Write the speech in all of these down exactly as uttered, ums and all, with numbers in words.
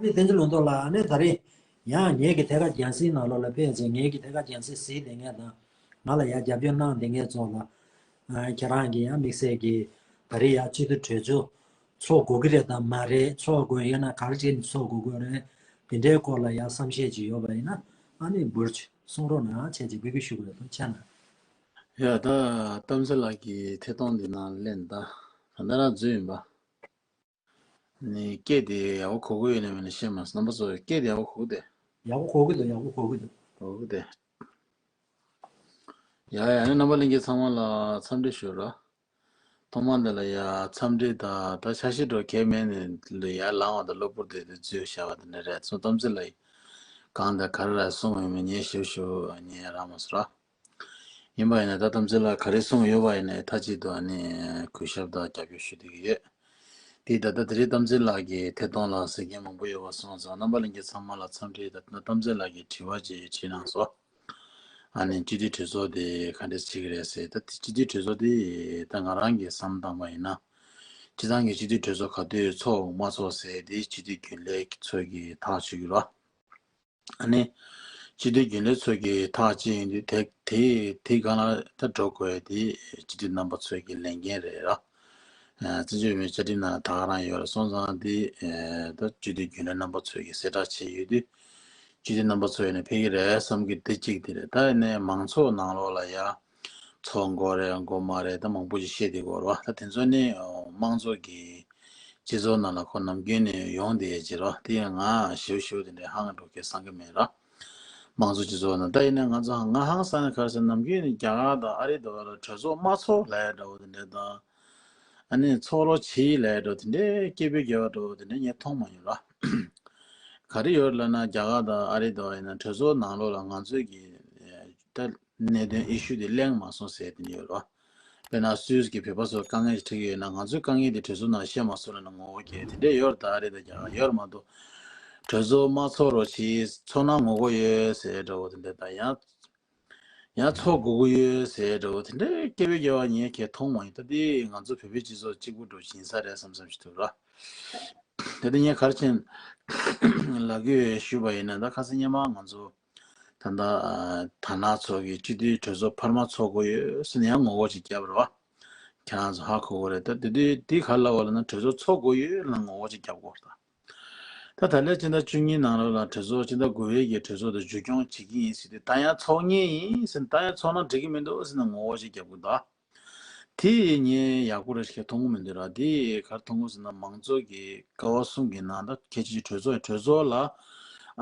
ནི་བསྟན་འཛིན་ལུང་རྟོགས་ལགས། ཨ་ནི་ད་རེས་ཡང་ངེད་ཀྱི་ཐད་ཀར་རྒྱང་སྲིང་ནང་ལོགས་ལ་ཕེབས་བྱས། ངེད་ཀྱི་ཐད་ཀར་རྒྱང་སྲིང་གཟིགས་བསྡད་མཁན་དང་། ང་ལ་ཡང་རྒྱབ་སྐྱོར་གནང་བསྡད་མཁན་ཚོ་ལ། ཨ། ཁྱེད་རང་གི་ཡང་དམིགས་བསལ་གྱི་ད་རེས་ཡང་སྤྱི་འཐུས་གྲོས་ཚོགས་ཚོགས་དགོས་ཀྱི་རེད་དམ་མ་རེད། ཚོགས་དགོས་ཡོད་ན་ག་རེ་བྱས་ནས་ཚོགས་དགོས་ཀྱི་རེད། དེ་འདྲའི་སྐོར་ལ་ཡང་བསམ་ཤེས་ཅིག་ཡོད་པ་ཡིན་ན། ཨ་ནི་འབུར་ཅིག་གསུང་རོགས་གནང་། བྱས་ཅིག་འབོད་སྐུལ་ཞུ་དགོས་འདུག་ཁྱེད་རྣམས། ཡ། ད་གཏམ་ཚེ་ལགས་ཀྱི་ཐད་གཏོང་འདི་ནང་ལེན། ད་ད་ལྟ་རང་འཛུལ་ཡིན་པ། ནི་སྐད་དེ་ཡག་པོ་གོ་གི་ཡོད་ན་མེད་ན་ཤེས་མ་སོང་། རྣམ་པ་ཚོ་སྐད་དེ་ཡག་པོ་གོ་གི་འདུག་ཡག་པོ་གོ་གི་འདུག་ཡག་པོ་གོ་གི་འདུག་གོ་གི་འདུག་ཡ་ཡ། ནི་རྣམ་པ་ལྷན་རྒྱས་ཚང་མ་ལ་འཚམས་འདྲི་ཞུ་རོགས། ཐོག་མ་འདི་ལ་ཡ་འཚམས་འདྲི་དང་། ད་ཆ་ཤས་འགྲོ་གལ་མེད་ནི་ལ་ཡར་ལངས་པ་དང་གློ་བུར་དུ་དེ་འཛུལ་བཞག་པ་དེ་འདྲ་རེད་སོང་། གཏམ་ཚེ་ལགས་གང་དང་ག་རེ་ར་གསུང་ཡོད་མེད་ངས་ཞིབ་ཞིབ་ཉན་རག་མ་སོང་ར། ཡིན་པ་ཡིན་ན་ད་གཏམ་ཚེ་ལགས་ག་རེ་གསུངས་ཡོད་པ་ཡིན་ནའི་མཐའ་གཅིག་ཏུ་ཨ་ནི་གུས་ཞབས་དང་རྒྱབ་སྐྱོར་ཞུ་བསྡད་ཀྱི་ཡོད། དེ་ད་ལྟ་དེ་རིང་གཏམ་ཚེ་ལགས་ཀྱི་ཐད་གཏོང་ལ་གཟིགས་མཁན་མང་པོ་ཡོད་པ་སོང་ཙང་། རྣམ་པ་ལྷན་རྒྱས་ཚང་མ་ལ་འཚམས་འདྲི་དང་། ད་གཏམ་ཚེ་ལགས་ཀྱིས་དྲི་བ་ཅིག་དྲིས་གནང་སོང་། ཨ་ནི་སྤྱི་འཐུས་གྲོས་ཚོགས་དེ་ག་འདྲས་བྱེད་ཀྱི་རེད་ཟེར། ད་སྤྱི་འཐུས་གྲོས་ཚོགས་དེ་ད་ང་རང་གི་བསམ་སྟངས་པ་ཡིན་ན། སྤྱི་བཏང་གི་སྤྱི་འཐུས་གྲོས་ཚོགས་ག་དུས་ཚོགས་མ་ཚོགས་ཟེར་དེ་སྤྱི་འཐུས་རྒྱུན་ལས་ཚོས་ཀྱིས་ཐག་གཅོད་ཀྱི་རེད། ཨ་ནི་སྤྱི་འཐུས་རྒྱུན་ལས་ཚོས་ཀྱིས་ཐག་བཅད་ཡོང་དུས། དེ་དེ་དེ་སྒང་ལ་ད་འགྲོ་དགོས་དེ་སྤྱི་འཐུས་རྣམ་པ་ཚོས་ཀྱི་ལས་འགན་རེད་ར། ཨ། བཙན་བྱོལ་བོད་མིའི་བཅའ་ཁྲིམས་ནང་ལ་ད་ག་རང་ཡོད་ར་སོང་ཙང་། དེ་ཨ་ད་སྤྱི་འཐུས་རྒྱུན་ལས་རྣམ་པ་ཚོས་ཀྱི་གསལ་བསྒྲགས་བྱས་ཡོད་དུས། སྤྱི་འཐུས་རྣམ་པ་ཚོ་ཡིན་ན་ཕེབས་ཀྱི་རེད་བསམ་གྱི། དེ་གཅིག་དེ་རེད། ད་ཡིན་ནའི་མང་ཚོགས་ནང་ལོགས་ལ་ཡ་ཚོགས་དགོས་རེད་དགོས་མ་རེད་ད་མང་པོ་ཞིག་བཤད་བསྡད་ཀྱི་ཡོད་རེད་བ། ད་དེ་ཚོ་ནི་དམངས་གཙོ་གི་སྤྱི་ཚོགས་ནང་ལ་ཁོ་ནམ་རྒྱུན་ནས་ཡོང་བསྡད་ཡས་ཅིག་རེད་བ། དེ་ཡང་ང་ཞེ་པོ་ཞེ་པོ་དེ་འདྲའི་ཧང་འགྲོ་གི་བསམ་གྱི་མེད་ར། དམངས་གཙོ་སྤྱི་ཚོགས་ནང་ད་ཡིན་ན་ང་ཚོ་ང་ཧང་སང་ནས་ག་རེ་ཟེར། ནམ་རྒྱུན་ནས་རྒྱ་གར་དང་ཨ་རི་འདྲ་བོ་ལ་གྲོས་ཚོགས་མ་ཚོགས་ལབ་ཡ་འདྲ་བོ་དེ་འདྲ་དང་། ཨ་ནི་ཚོགས་རོགས་བྱེད་ལབ་ཡ་འདྲ་བོ་དེ་འདྲའི་སྐད་འབོད་རྒྱག་པ་འདྲ་བོ་དེ་འདྲ་ངས་མཐོང་མ་མྱོང་ར། ག་རེ་ཡོད་ལབ་ན། རྒྱ་གར་དང་ཨ་རི་འདྲ་བོ་ཡིན་ན་གྲོས་ཚོགས་ནང་ལོགས་ལ་ང་ཚོའི་གི་ད་གནད་དོན་ཨི་ཤུ་དེ་གླེང་མ་སོང་ཟེར་དེ་འདྲ་ཡོད་ར། དཔེར་ན་སུད་སི་གི་བོད་པ་ཚོ་དཀའ་ངལ་ཞིག་འཕྲད་ཀྱི་ཡོད་ན་ང་ཚོའི་དཀའ་ངལ་དེ་གྲོས་ཚོགས་ནང་བཤད་མ་སོང་ལབ་ན་ངོ་རྒོལ་རྒྱག་དེ་འདྲ་ཡོད་རེད། ད་ཨ་རི་དང་རྒྱ་གར་ཡོད་རེད་མ་གཏོགས། གྲོས་ཚོགས་མ་ཚོགས་རོགས་བྱེད། ཚོགས་ན་ངོ་རྒོལ་ཡོད་ཟེར་འདྲ་བོ་དེ་འདྲ་དང་། ཡང་ཡང་ཚོགས་དགོས་ཀྱི་ཡོད་ཟེར་འདྲ་བོ་དེ་འདྲའི་སྐད་འབོད་རྒྱག་པ་ངས་གས་མཐོང་མ་མྱོང་། ད་དེ་ང་ཚོ་བོད་པའི་སྤྱི་ཚོགས་གཅིག་པུ་འདྲ་བོ་ཞིག་ཡིན་ས་རེད་བསམ་བསམ་ཞིག་འདུག་ར། ད་དེ་ངས་ག་རེ་བྱས་ལབ་ཀྱི་ཡོད་ཞུས་པ་ཡིན་ན། ད་ཁ་སང་སྔོན་མ་ང་ཚོ་ད་ལྟ་ཨ་དར་ནག་ཚོགས་ཀྱི་སྤྱི་འཐུས་གྲོས་ཚོགས་འཕར་མ་ཚོགས་དགོས་ཡོད་ཟེར་ནས་ཡང་ངོ་རྒོལ་ཅིག་བརྒྱབ་རེད་བ། ཁྱེད་རང་ཚོ་ཧ་གོ་གི་རེད། ད་དེ་དུས་དེ་ག་རེ་ལབ་པ་ལབ་ན། གྲོས་ཚོགས་ཚོགས་དགོས་ཡོད་ལབ་ངོ་རྒོལ་ཅིག་བརྒྱབ་དགོས་རེད་ད། ད་ད་ལན་སྤྱི་ཟླ་བཅུ་གཉིས་ནང་ལོགས་ལ་གྲོས་ཚོགས། སྤྱི་ཟླ་དགུ་པའི་གི་གྲོས་ཚོགས་དེ་མཇུག་སྐྱོང་བྱེད་ཀྱི་ཡིན་ཟེར་དུས། ད་ཡང་ཚོགས་ངེས་ཡིན་ཟེར། ད་ཡང་ཚོགས་ན་འགྲིག་གི་མི་འདུག་ཟེར་ནས་ངོ་རྒོལ་ཅིག་བརྒྱབ་གི་འདུག་དེ་ངས་ཡག་པོ་རེད་ཞེས་མཐོང་གི་མི་འདུག་ར། དེ་ག་རེ་མཐོང་གི་ཟེར་ན། མང་གཙོ་གི་ཀ་བ་གསུམ་གྱི་ནང་ད་གལ་ཆེ་ཆེ་གྲོས་ཚོགས། གྲོས་ཚོགས་ལ་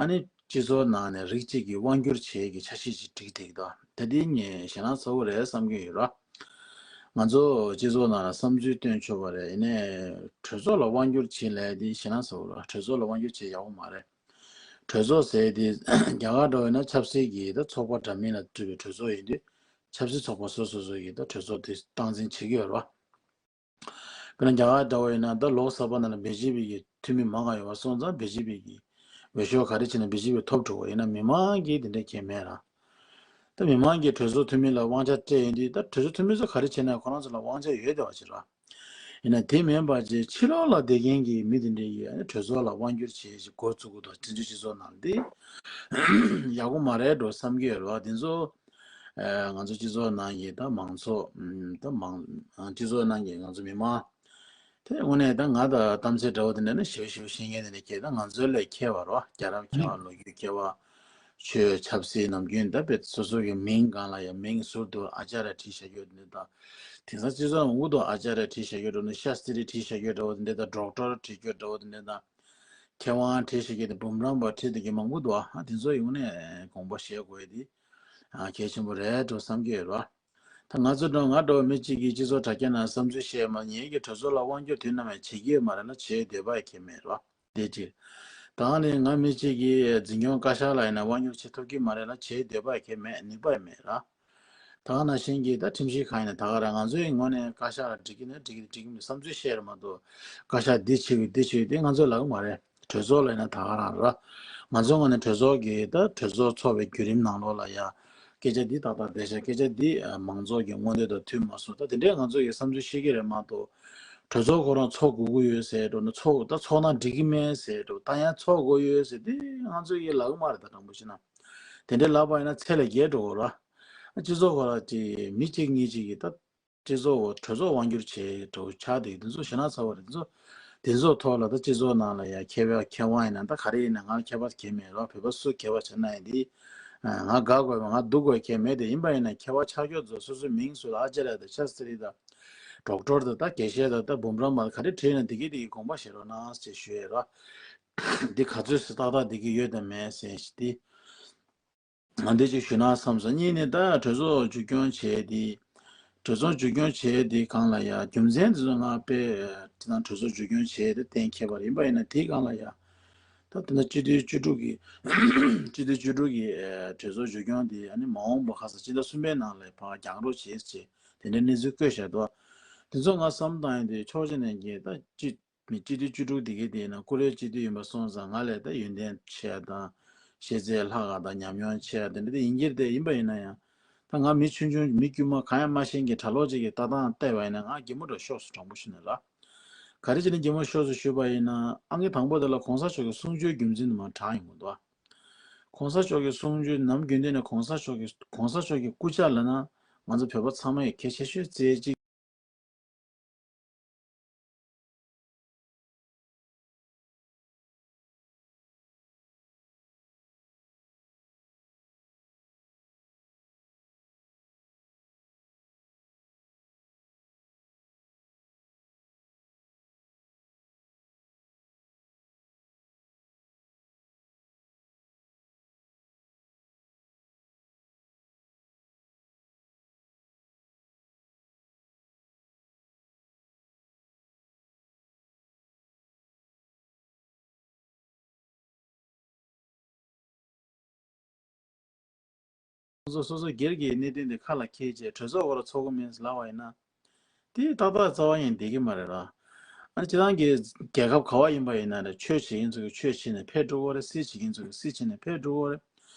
ཨ་ནི་སྤྱི་ཚོགས་ནང་ནས་རིགས་གཅིག་གིས་དབང་སྒྱུར་བྱེད་ཀྱི་ཆ་ཤས་ཤིག་བསྒྲིགས་བསྡད་ཀྱི་འདུག་ད་དེ་ངས་ཞེད་སྣང་ཚ་པོ་རེད་བསམ་གྱི་ཡོད་ར། ང་ཚོ་སྤྱི་ཚོགས་ནང་ལ་བསམ་ཚུལ་བཏོན་ཆོག་པ་རེད། ཡིན་ནའི་གྲོས་ཚོགས་ལ་དབང་སྒྱུར་བྱེད་ལབ་དེ་ཞེད་སྣང་ཚ་པོ་ར། གྲོས་ཚོགས་ལ་དབང་སྒྱུར་བྱེད་ཡག་པོ་མ་རེད། གྲོས་ཚོགས་ཟེར་དེ་རྒྱ་གར་འདྲ་བོ་ཡིན་ན་ཆབ་སྲིད་ཀྱི་ད་ཚོགས་པ་འདྲ་མིན་ལ་གྲུབ་པའི་གྲོས་ཚོགས་ཡིན་དུས། ཆབ་སྲིད་ཚོགས་པ་སོ་སོ་སོ་ཡིས་ད་གྲོས་ཚོགས་དེ་སྟངས་འཛིན་བྱེད་ཀྱི་ཡོད་རེད་བ། དཔེར་ན་རྒྱ་གར་འདྲ་བོ་ཡིན་ན་ད་ལོག་ས་པ་ནང་ལ་བི་ཇེ་པི་གི་འཐུས་མི་མང་བ་ཡོད་པ་སོང་ཙང་། བི་ཇེ་པི་གི་འོས་ཤོག་ག་རེ་བྱས་ན་བི་ཇེ་པི་ཐོབ་འགྲོ་བ་ཡིན་ན། མི་མང་གིས་དེ་འདྲ་གང་ཡང་མེད་ར། ད་མི་མང་གིས་གྲོས་ཚོགས་འཐུས་མི་ལ་དབང་ཆ་སྤྲད་ཡོང་དུས། ད་གྲོས་ཚོགས་འཐུས་མི་ཚོ་ག་རེ་བྱས་ན་ཁོ་རང་ཚོ་ལ་དབང་ཆ་ཡོད་བསྡད་པ་ཅིག་ར། ཡིན་ན་དེ་མིན་པ་ཅིག་ཕྱི་ལོགས་ལ་བསྡད་མཁན་གྱི་མི་དེ་འདྲ་ཡིས་གྲོས་ཚོགས་ལ་དབང་སྒྱུར་བྱེད་ཅིག་འགོ་བཙུགས་གི་འདུག་བཙན་བྱོལ་སྤྱི་ཚོགས་ནང་འདི་ཡག་པོ་མ་རེད་འགྲོ་བསམ་གྱི་ཡོད་རེད་བ། དེ་ཚོ་ཨ་ང་ཚོ་སྤྱི་ཚོགས་ནང་གི་ད་མང་ཚོགས། ཨམ། ད་མང་། ཨ། སྤྱི་ཚོགས་ནང་གི་ང་ཚོ་མི་མང་དེ་དངོས་གནས་ད་ང་དང་གཏམ་ཚེ་འདྲ་བོ་དེ་འདྲ་ནི་ཞེ་པོ་ཞེ་པོ་ཤེས་མཁན་དེ་འདྲ་ཁྱེད། ད་ང་ཚོའི་ལས་མཁས་པ་རེད་བ། རྒྱལ་རབས་མཁས་པ། ལོ་རྒྱུས་མཁས་པ། ཆོས་ཆབ་སྲིད་ནམ་རྒྱུན་ད་དཔེ་སོ་སོ་གི་མིང་སྒང་ལ་ཡང་མིང་ཟུར་དུ་ཨ་ཅཱརྱ་བྲིས་བཞག་རྒྱུ་དེ་འདྲ་དང་། དེང་སང་སྤྱི་ཚོགས་ནང་འུ་དུ་ཨ་ཅཱརྱ་བྲིས་བཞག་རྒྱུ་འདྲ་བོ་དང་། ཤཱསྟྲི་བྲིས་བཞག་རྒྱུ་འདྲ་བོ་དེ་འདྲ་དང་། ཌོག་ཊར་བྲིས་རྒྱུ་འདྲ་བོ་དེ་འདྲ་དང་། མཁས་དབང་བྲིས་བཞག་རྒྱུ་དེ། འབུམ་རམས་པ་བྲིས་བསྡད་རྒྱུ་མང་པོ་འདུག་ཨ། དེ་ཚོ་ཡིན་ནའི་དགོངས་པ་བཞེས་དགོས་ཡ་དེ་ཨ་གལ་ཆེན་པོ་རེད་འགྲོ་བསམ་གྱི་ཡོད་རེད་བ། ད་ང་ཚོ་འགྲོ་ང་འགྲོ་མི་གཅིག་གིས་སྤྱི་ཚོགས་དྲ་རྒྱ་ནང་བསམ་ཚུལ་བཤད་མ། ངེད་ཀྱིས་གྲོས་ཚོགས་ལ་དབང་སྒྱུར་དུས་ནམ་ཡང་བྱེད་ཀྱི་ཡོད་མ་རེད་ལ་བྱེད་འདོད་པ་ཡང་གང་ཡང་མེད་རེད་བ། དེ་གཅིག་དང་ནི་ང་མི་གཅིག་གིས་འཛིན་སྐྱོང་བཀའ་ཤག་ལ་ཡིན་ན་དབང་སྒྱུར་བྱེད་ཐུབ་ཀྱི་མ་རེད་ལ་བྱེད་འདོད་པ་ཡང་གང་ཡང་མེད། ནུས་པ་ཡང་མེད་ར། ད་ག་ནང་བཞིན་གྱི་ད་ཁྲིམས་ཞིབ་ཁང་ཡིན་ན་ད་ག་རང་ང་ཚོའི་ངོས་ནས་བཀའ་ཤག་ལ་འགྲིག་གི་ན་འགྲིག་གི་འདུག་བསམ་ཚུལ་བཤད་རེད་མ་གཏོགས། བཀའ་ཤག་འདི་བྱེད་དགོས་འདི་བྱེད་དགོས་དེ་ང་ཚོས་ལབ་ཀྱི་མ་རེད། གྲོས་ཚོགས་ལ་ཡིན་ན་ད་ག་རང་ར། ང་ཚོའི་ངོས་ནས་གྲོས་ཚོགས་ཀྱི་ད་གྲོས་ཚོགས་ཚོགས་པའི་བརྒྱུད་རིམ་ནང་ལོགས་ལ་ཡ། སྐད་ཆ་འདི་ཏག་ཏག་བསྡད་ཤག་སྐད་ཆ་འདི་ཨ་མང་ཚོགས་ཀྱི་མངོན་འདོད་དང་མཐུན་མ་སོང་། ད་དེ་འདྲའི་ང་ཚོ་ཡི་བསམ་ཚུལ་བཤད་ཀྱི་རེད་མ་གཏོགས། གྲོས་ཚོགས་ཁོ་རང་ཚོགས་དགོས་ཀྱི་ཡོད་ཟེར་འགྲོ་ན་ཚོགས་ད་ཚོགས་ན་འགྲིག་གི་མེད་ཟེར་འགྲོ་ད་ཡང་ཚོགས་དགོས་ཡོད་ཟེར་དེ་ང་ཚོ་ཡི་ལབ་གི་མ་རེད། ད་དྲང་པོ་བཤད་ན་དེ་འདྲའི་ལབ་པ་ཡིན་ན་ཚད་ལས་བརྒལ་འགྲོ་གི་ར། སྤྱི་ཚོགས་ཁོ་ར་ཅིག་མི་གཅིག་གཉིས་གཅིག་གིས་ད་སྤྱི་ཚོགས་གྲོས་ཚོགས་དབང་སྒྱུར་བྱེད་འགྲོ་ཆགས་དེ་དེ་ཚོ་ཞེ་ན་ཚ་བ་རེད། དེ་ཚོ་དེ་ཚོ་ཐོག་ལ་ད་སྤྱི་ཚོགས་ནང་ལ་ཡ་མཁས་པ་མཁས་དབང་ཡིན་ན་ད་ག་རེ་ཡིན་ན་ང་མཁས་པ་གལ་མེད་ར། བོད་པ་སུ་མཁས་པ་བྱས་ན་ཡིན་དེ་ང་དགའ་དགོས་པ་ང་སྡུག་དགོས་གལ་མེད་དེ་ཡིན་པ་ཡིན་ན་མཁས་པ་ཆགས་ཀྱོག་ཚོ་སོ་སོའི་མིང་སུ་ལ་ཨ་ཅེ་ར་ད་ཤ་སི་རི་ད་ཌོག་ཊར་ད་ད་དགེ་བཤེས་ད་ད་འབུམ་རམས་པ་ག་རེ་བྲིས་ན་དེ་གི་དེ་གི་དགོངས་པ་བཞེས་རོགས་གནང་ཞེས་ཞུ་ཡས་ར། འདི་ག་ཚོད་སུ་ཏག་ཏག་འདི་གི་ཡོད་དམ་མེད་ཟེར་ཞིག་འདི་ང་འདི་ཅིག་ཞུ་ན་བསམ་སོང་། གཉིས་ནི་ད་གྲོས་ཚོགས་མཇུག་སྐྱོང་བྱས་འདི་གྲོས་ཚོགས་མཇུག་སྐྱོང་བྱས་འདི་སྒང་ལ་ཡ་རྒྱུ་མཚན་འདི་ཚོ་ང་དཔེ་དེ་དང་གྲོས་ཚོགས་མཇུག་སྐྱོང་བྱས་འདི་གཏན་འཁེལ་བ་རེད། ཡིན་པ་ཡིན་ན་དེའི་སྒང་ལ་ཡ་ད་དེ་ན་སྤྱི་འཐུས་བཅུ་དྲུག་གི་སྤྱི་འཐུས་བཅུ་དྲུག་གི་གྲོས་ཚོགས་མཇུག་སྐྱོང་འདི་ཨ་ནི་མ་འོངས་པ་ཁ་སང་སྤྱི་ཟླ་གསུམ་པའི་ནང་ལ་ཕར་རྒྱག་རོགས་བྱེད་ཅེས་དེ་འདྲའི་གནས་ཚུལ་བཀོད་བཞག་འདུག་དེ་ཚོ་ང་བསམ་བཏང་ཡིན་དེ་ཕྱོགས་གཅིག་ནས་ཀྱི་ད་སྤྱི་མི་སྤྱི་འཐུས་བཅུ་དྲུག་དེ་གའི་དེ་ཡིན་ན་ཀུ་རེ་སྤྱི་འཐུས་ཡིན་པ་སོང་ཙང་ང་ལས་ད་ཡོན་ཏན་ཆེ་ཡ་དང་ཤེས་ཚད་ལྷག་ག་དང་ཉམས་མྱོང་ཆེ་ཡ་དེ་འདྲ་དེ་ཡིན་གྱི་རེད། དེ་ཡིན་པ་ཡིན་ན་ཡང་ད་ང་མི་ཆུང་ཆུང་མི་དཀྱུས་མ་གང་ཡང་མ་ཤེས་མཁན་གྲྭ་ལོག་ཅིག་གི་ལྟ་སྟངས་བལྟས་པ་ཡིན་ན་ང་གད་མོ་འདྲ་ཤོར་སོང་། དྲང་པོ་ཞུས་ན་ར། ག་རེ་བྱས་ནས་གད་མོ་ཤོར་སོང་ཞུས་པ་ཡིན་ན་ཨང་ཀི་དང་པོ་དེ་ལ་གོང་ས་མཆོག་གི་གསུང་ཆོས་རྒྱུ་མཚན་དུ་མ་དྲངས་ཡོང་གི་འདུག་གོང་ས་མཆོག་གི་གསུང་ཆོས་ནམ་རྒྱུན་དུ་ནས་གོང་ས་མཆོག་གི་གོང་ས་མཆོག་གི་སྐུ་ཕྱག་ལབ་ན་ང་ཚོ་བོད་པ་ཚང་མ་ཡི་གལ་ཆེ་ཤོས་རྩེ་གཅིག་སོ་སོ་སོ་སོ་སྒེར་གྱི་གནད་དོན་དེ་ཁ་ལ་འཁྱེར་བྱས་གྲོས་ཚོགས་སྐོར་ཚོགས་གི་མིན་ལབ་པ་ཡིན་ན། དེ་ཏག་ཏག་རྩ་བ་ཡིན་བསྡད་ཀྱི་མ་རེད་ལ། ཨ་ནི་སྤྱི་བཏང་གི་རྒྱལ་ཁབ་ག་བ་ཡིན་པ་ཡིན་ན་རེད། ཆོས་བྱེད་མཁན་ཚོ་གི་ཆོས་བྱེད་ནས་ཕེབས་འགྲོ་གི་རེད། སྲིད་བྱེད་མཁན་ཚོ་གི་སྲིད་བྱེད་ནས་ཕེབས་འགྲོ་གི་རེད།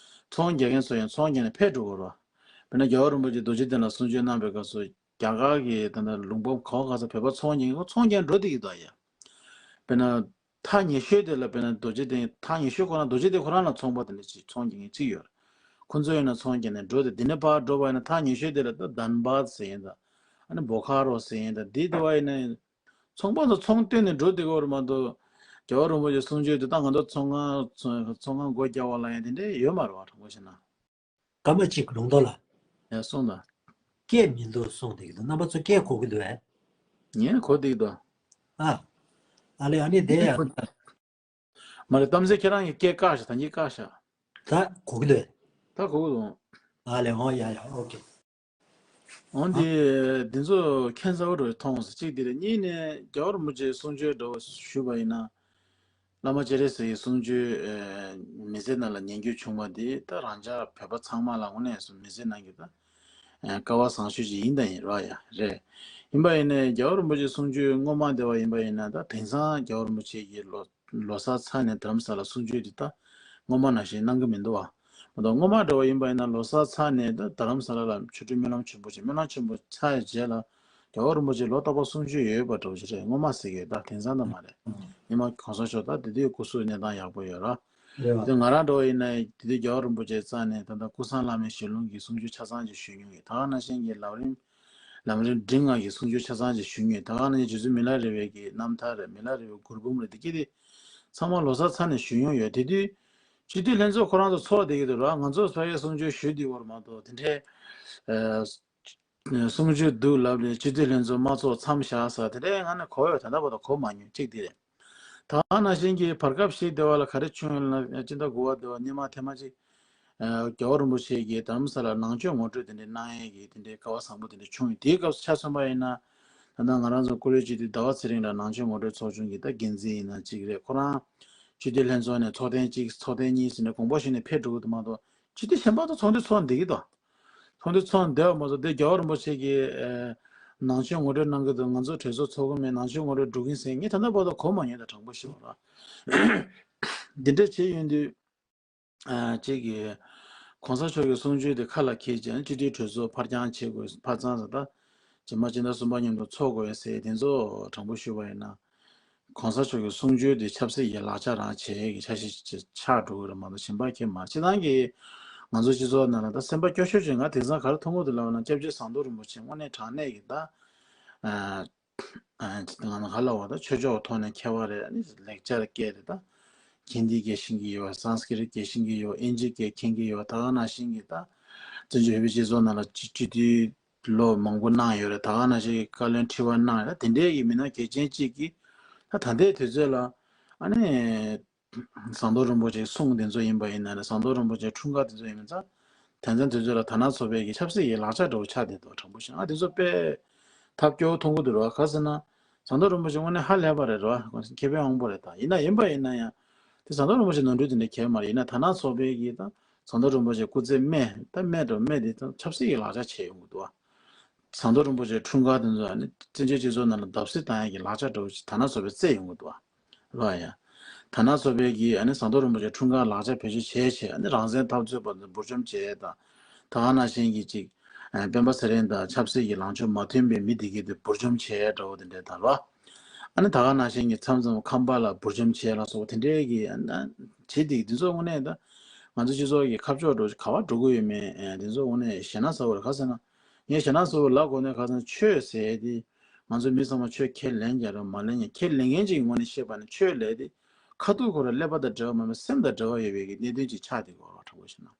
ཚོང་རྒྱག་མཁན་ཚོ་ཡང་ཚོང་རྒྱག་ནས་ཕེབས་འགྲོ་གི་རེད། དཔེར་ན་རྒྱལ་བ་རིན་པོ་ཆེ་རྡོ་རྗེ་གདན་ལ་གསུང་ཆོས་གནང་བའི་སྐབས་སུ་རྒྱ་གར་གྱི་ད་ལྟ་ལུང་པ་ག་བ་ག་ས་བོད་པ་ཚོང་རྒྱག་མཁན་ཁོ་ཚོང་རྒྱག་འགྲོ་བསྡད་ཀྱི་འདུག་ཡ། དཔེར་ན། ཐག་ཉེ་ཤོས་དེ་ལ་དཔེར་ན་རྡོ་རྗེ་གདན་ཐག་ཉེ་ཤོས་ཁོ་རང་རྡོ་རྗེ་གདན་ཁོ་རང་ལ་ཚོང་པ་དེ་འདྲ་ཅིག་ཚོང་རྒྱག་མཁན་གཅིག་ཡོད་རེད། ཁོ་ཚོ་ཡིན་ན་ཚོང་རྒྱག་ནས་འགྲོ་དེ་འདི་ནས་ཕར་འགྲོ་བ་ཡིན་ན་ཐག་ཉེ་ཤོས་དེ་ལ་ད་དྷན་བཱད་ཟེར་ཡིན་ད། ཨ་ནི་བོ་ཁ་རོ་ཟེར་ཡིན་ད་འདི་འདི་བ་ཡིན་ན་ཚོང་པ་ཚོ་ཚོང་བཏོན་ནས་འགྲོ་བསྡད་ཀྱི་ཡོད་རེད་མ་གཏོགས། རྒྱལ་བ་རིན་པོ་ཆེ་གསུང་ཆོས་དེ་ད་ང་ཚོ་ཚོང་ཁང་ཚོང་ཁང་སྒོ་རྒྱག་པ་ལ་ཡང་དེ་འདྲ་ཡོད་མ་རེད་བ། དྲང་པོ་བཤད་ན། སྐར་མ་གཅིག་ལུང་རྟོགས་ལ། ཡ་གསུངས་དང་། སྐད་མི་འདུག་གསུངས་བསྡད་ཀྱི་འདུག་རྣམ་པ་ཚོ་སྐད་གོ་གི་འདུག་གས། ངས་གོ་བསྡད་ཀྱི་འདུག་ཨ། ཨ་ལེ་ཨ་ནི་དེ་ཡ། མ་རེད། གཏམ་ཚེ་ཁྱེད་རང་གི་སྐད་བཀག་ཤག་ད་གིན་བཀག་ཤག་ད་གོ་གི་འདུག་ད་གོ་གི་འདུག་ཨ་ལེ་ཨོ་ཡ་ཡ་ཨོ་ཀེ། འོན་ཏེ་འདི་ཚོ་ཁྱད་མཚར་པོ་འདྲ་བོ་མཐོང་སོང་། གཅིག་དེ་རེད། གཉིས་ནས་རྒྱལ་བ་རིན་པོ་ཆེའི་གསུང་ཆོས་འདྲ་བོ་ཞུས་པ་ཡིན་ན། བླ་མ་སྤྱན་རས་གཟིགས་ཀྱི་གསུང་ཆོས་མི་ཚེ་ནང་ལ་ཉན་རྒྱུ་བྱུང་བ་འདི་ད་རང་ཅག་བོད་པ་ཚང་མ་ལ་དངོས་གནས་སུ་མི་ཚེ་ནང་གི་ད་སྐལ་བ་བཟང་ཤོས་ཅིག་ཡིན་ད་ཡིན་ར་ཡ་རེད། ཡིན་པ་ཡིན་ནའི་རྒྱལ་བ་རིན་པོ་ཆེའི་གསུང་ཆོས་སྔོན་མ་དེ་བ་ཡིན་པ་ཡིན་ན་ད་དེང་སང་རྒྱལ་བ་རིན་པོ་ཆེ་གི་ལོ་ལོ་གསར་ཚར་ནས་རྡ་རམ་ས་ལ་གསུང་ཆོས་འདི་ད་སྔོན་མ་ནང་བཞིན་གནང་གི་མི་འདུག་བ། མ་གཏོགས་སྔོན་མ་འདྲ་བ་ཡིན་པ་ཡིན་ན་ལོ་གསར་ཚར་ནས་ད་རྡ་རམ་ས་ལ་ལ་ཆོ་འཕྲུལ་སྨོན་ལམ་ཆེན་པོ་ཅིག་སྨོན་ལམ་ཆེན་པོ་ཚར་བའི་རྗེས་ལ་རྒྱལ་བ་རིན་པོ་ཆེ་ལོ་རྟག་པར་གསུང་ཆོས་ཡོད་པ་འདྲ་བོ་ཞིག་རེད། སྔོན་མ་ཟེར་གི་ད་དེང་སང་ད་མ་རེད། ཨུམ། ཉི་མ་གོང་ས་མཆོག་ད་དེ་དུས་སྐུ་གཟུགས་གནས་སྟངས་ཡག་པོ་ཡོད་ར། རེད་བ། དེ་ང་རང་འདྲ་བ་ཡིན་ན་དེ་དུས་རྒྱལ་བ་རིན་པོ་ཆེ་རྩ་ནས་ད་ལྟ་ཀུན་བཟང་བླ་མའི་ཞལ་ལུང་གི་གསུང་ཆོས་ཆ་ཚང་ཅིག་ཞུས་མྱོང་ཡོད། ད་ག་ནང་བཞིན་གྱི་ལམ་རིམ་ལམ་རིམ་འབྲིང་ལྔ་གི་གསུང་ཆོས་ཆ་ཚང་ཅིག་ཞུས་མྱོང་ཡོད། ད་ག་ནང་བཞིན་རྗེ་བཙུན་མི་ལ་རས་པའི་གི་རྣམ་ཐར་རེད། མི་ལ་རས་པའི་མགུར་འབུམ་རེད། དེ་གི་དེ་ཚང་མ་ལོ་གསར་ཚར་ནས་ཞུས་མྱོང་ཡོད། དེ་དུས་སྤྱི་འཐུས་ལྷན་ཚོགས་ཁོ་རང་ཚོ་ཚོགས་བསྡད་ཀྱི་འདུག་ར། ང་ཚོ་ཕ་གིའི་གསུང་ཆོས་ཞུས་བསྡད་ཡོད་རེད་མ་གཏོགས་དེ་འདྲའི་ཨ། གསུང་ཆོས་འདུག་ལབ་ནས་སྤྱི་འཐུས་ལྷན་ཚོགས་མ་ཚོགས་མཚམས་བཞག་ས་དེ་འདྲའི་ང་ནི་གོ་ཡོད། ད་ལྟ་བར་དུ་གོ་མ་མྱོང་། གཅིག་དེ་རེད། ད་ག་ནང་བཞིན་གྱི་བར་སྐབས་ཤིག་དེ་བ་ལ་ག་རེ་བྱུང་ཡོད་ལབ་ན་སྤྱི་ཟླ་དགུ་པ་དེ་བ་སྙེ་མ་ཐེངས་མ་གཅིག་ཨ། རྒྱལ་བ་རིན་པོ་ཆེ་གིས་རྡ་རམ་ས་ལར་ནང་ཆོས་ངོ་སྤྲོད་དེ་འདྲའི་གནང་ཡས་ཀྱི་དེ་འདྲའི་སྐལ་བ་བཟང་པོ་དེ་འདྲ་བྱུང་ཡོད། དེའི་སྐབས་སུ་ཆ་མཚོན་པ་ཡིན་ན་ད་ལྟ་ང་རང་ཚོ་ཀུ་ལུ་སྤྱི་འཐུས་ཟླ་བ་ཚེ་རིང་ལགས་ནང་ཆོས་ངོ་སྤྲོད་ཚོགས་ཆུང་གི་ད་འགན་འཛིན་ཡིན་ན་གཅིག་རེད། ཁོ་རང་སྤྱི་འཐུས་ལྷན་ཚོགས་ནས་ཚོགས་ཐེངས་གཅིག་ཚོགས་ཐེངས་གཉིས་ཟེར་ནས་དགོངས་པ་ཞུས་ནས་ཕེབས་འགྲོ་གི་འདུག་མ་གཏོགས་སྤྱི་འཐུས་གཞན་པ་ཚོ་ཚོགས་འདུ་ཚོགས་བསྡད་ཀྱི་འདུག་ཚོགས་འདུ་ཚོགས་བསྡད་པ་མ་ཚོགས་དེ་རྒྱལ་བ་རིན་པོ་ཆེ་གིས་ཨ། ནང་ཆོས་ངོ་སྤྲོད་གནང་གི་འདུག་ང་ཚོ་གྲོས་ཚོགས་ཚོགས་ཀྱི་མེད། ནང་ཆོས་ངོ་སྤྲོད་འགྲོ་གི་ཡིན་ཟེར་ངས་ད་ལྟ་བར་དུ་གོ་མ་མྱོང་། ད་དྲང་པོ་ཞུ་བ་ར། འདི་འདྲ་བྱས་ཡོང་དུས། ཨ། གཅིག་གིས་གོང་ས་མཆོག་གི་གསུང་ཆོས་དེ་ཁ་ལ་འཁྱེར་བྱས་ནས་སྤྱི་འཐུས་གྲོས་ཚོགས་ཕར་འགྱངས་བྱེད་དགོས། ཕར་ཚང་ཟེར་ད་ རྗེས་མ་སྤྱི་ཟླ་གསུམ་པ་མཉམ་དུ་འཚོགས་དགོས་ཟེར་དེ་ཚོ་དྲང་པོ་ཞུས་པ་ཡིན་ན། གོང་ས་མཆོག་གི་གསུང་ཆོས་དེ་ཆབ་སྲིད་ཀྱི་ལག་ཆ་རང་བྱེད་ཀྱི་འཆར་གཞི་ཅིག་ཆགས་འགྲོ་གི་རེད་མ་གཏོགས་གཞན་པ་ཁྱེད་མ་སྤྱི་བཏང་གི་ང་ཚོ་སྤྱི་ཚོགས་ནང་ལ་ད་སེམས་པ་སྐྱོ་ཤོས་ཅིག་ང་དེང་སང་ག་རེ་མཐོང་གི་འདུག་ལབ་ན་སྐྱབས་རྗེ་ཟམ་གདོང་རིན་པོ་ཆེ་དངོས་གནས་དྲང་གནས་ཀྱི་ད་ང་ནི་ག་ལབ་དགོས་ད་ཆོས་ཕྱོགས་ཐོག་ནས་མཁས་པ་རེད། ཨ་ནི་ལེགས་སྦྱར་སྐད་རེད་ད། ཧིན་དི་སྐད་ཤེས་ཀྱི་ཡོད། སཾ་སྐྲྀཏ་སྐད་ཤེས་ཀྱི་ཡོད། ཨིན་ཇི་སྐད་མཁྱེན་གྱི་ཡོད། ད་ག་ནང་བཞིན་གྱི་ད་བཙན་བྱོལ་བོད་པའི་སྤྱི་ཚོགས་ནང་ལ་སྤྱི་སྤྱི་འཐུས་ལོ་མང་པོ་གནང་ཡོད་རེད། ད་ག་ནང་བཞིན་བཀའ་བློན་ཁྲི་པ་གནང་ཡོད་རེད། དེ་འདྲའི་གི་མི་སྣ་གལ་ཆེན་གཅིག་གིས་ད་ད་ལྟའི་དུས་ཚོད་ལ་ཨ་ནི་ཟམ་གདོང་རིན་པོ་ཆེའི་གསུང་དེ་ཚོ་ཡིན་པ་ཡིན་ན་རེད། ཟམ་གདོང་རིན་པོ་ཆེའི་འཁྲུངས་སྐར་དེ་ཚོ་ཡིན་ཙང་དེང་སང་དུས་ཚོད་ལ་དར་ནག་ཚོགས་པའི་གི་ཆབ་སྲིད་ཀྱི་ལག་ཆ་འདྲ་བོ་ཆགས་བསྡད་འདུག་དྲང་པོ་བཤད་ན་དེ་ཚོ་དཔེ་ཐབས་སྐྱོ་བོ་མཐོང་གི་འདུག་རེད་བ། ག་ཟེར་ན་ཟམ་གདོང་རིན་པོ་ཆེ་དངོས་གནས་ཧ་ལས་པ་རེད་རེད་བ། མཁས་པའི་དབང་པོ་རེད། ད་ཡིན་ན་ཡིན་པ་ཡིན་ན་ཡང་དེ་ཟམ་གདོང་རིན་པོ་ཆེ་ནོར་འཁྲུལ་དེ་འདྲ་གང་ཡང་མ་རེད། ཡིན་ན་དར་ནག་ཚོགས་པའི་གི་ད་ཟམ་གདོང་རིན་པོ་ཆེ་སྐུ་ཚེ་སྨད་ད་སྨད་འགྲོ་སྨད་དེ་ད་ཆབ་སྲིད་ཀྱི་ལག་ཆ་བྱས་ཡོང་གི་འདུག་བ། ཟམ་གདོང་རིན་པོ་ཆེའི་འཁྲུངས་སྐར་དེ་ཚོ་ཨ་ནི་བཙན་བྱོལ་སྤྱི་ཚོགས་ནང་ལ་བརྡབ་གསིག་བཏང་ཡག་གི་ལག་ཆ་འདྲ་བོ་ཞིག་དར་ནག་ཚོགས་པས་བཙལ་ཡོང་གི་འདུག་བ། རེད་བ་ཡ། དར་ནག་ཚོགས་པས་གིས་ཨ་ནི་ཟམ་གདོང་རིན་པོ་ཆེའི་འཁྲུངས་སྐར་ལག་ཆ་བེད་སྤྱོད་བྱས་བྱས་ཨ་ནི་རང་བཙན་འཐབ་རྩོད་པ་ཚོ་འབུར་འཇོམས་བྱས་དང་། ད་ག་ནང་བཞིན་གྱི་ཅིག་ཨ་སྤེན་པ་ཚེ་རིང་དང་ཆབ་སྲིད་ཀྱི་ལངས་ཕྱོགས་མ་མཐུན་པའི་མི་དེ་གས་དེ་འབུར་འཇོམས་བྱས་འདྲ་བོ་དེ་འདྲས་དང་རེད་བ། ཨ་ནི་ད་ག་ནང་བཞིན་གྱི་མཚམས་མཚམས་ཁམས་པ་ལ་འབུར་འཇོམས་བྱས་ལ་སོགས་པ་དེ་འདྲས་ཀྱི་ཨ་ནི་བྱེད་དེ་འདི་ཚོ་དངོས་གནས་ད་ང་ཚོ་སྤྱི་ཚོགས་ཀྱི་ཁ་ཕྱོགས་འགྲོ་ག་བ་འགྲོ་གི་ཡོད་མེད་ཨ་འདི་ཚོ་དངོས་གནས་ཞེད་སྣང་ཚ་བོ་རེད། ག་ཟེར་ན། ངས་ཞེད་སྣང་ཚ་བོ་ལབ་དགོས་ན་ག་ཟེར་ན་ཆོས་ཟེར་ཡས་དེ་ང་ཚོ་མི་ཚང་མ་ཆོས་ཁས་ལེན་ཀྱང་རེད་མ་ལེན་ཀྱང་ཁས་ལེན་མཁན་ཅིག་གི་ངོས་ནས་བཤད་པ་ན་ཆོས་ལབ་དེ་ཁ་ཐུག་ཁོ་རང་ཀླད་པ་དང་འབྲེལ་བ་མེད་པའི་སེམས་དང་འབྲེལ་བ་ཡོད་པའི་གི་གནད་དོན་ཅིག་ཆགས་བསྡད་ཀྱི་ཡོད་རེད་དྲང་པོ་བཤད་ན།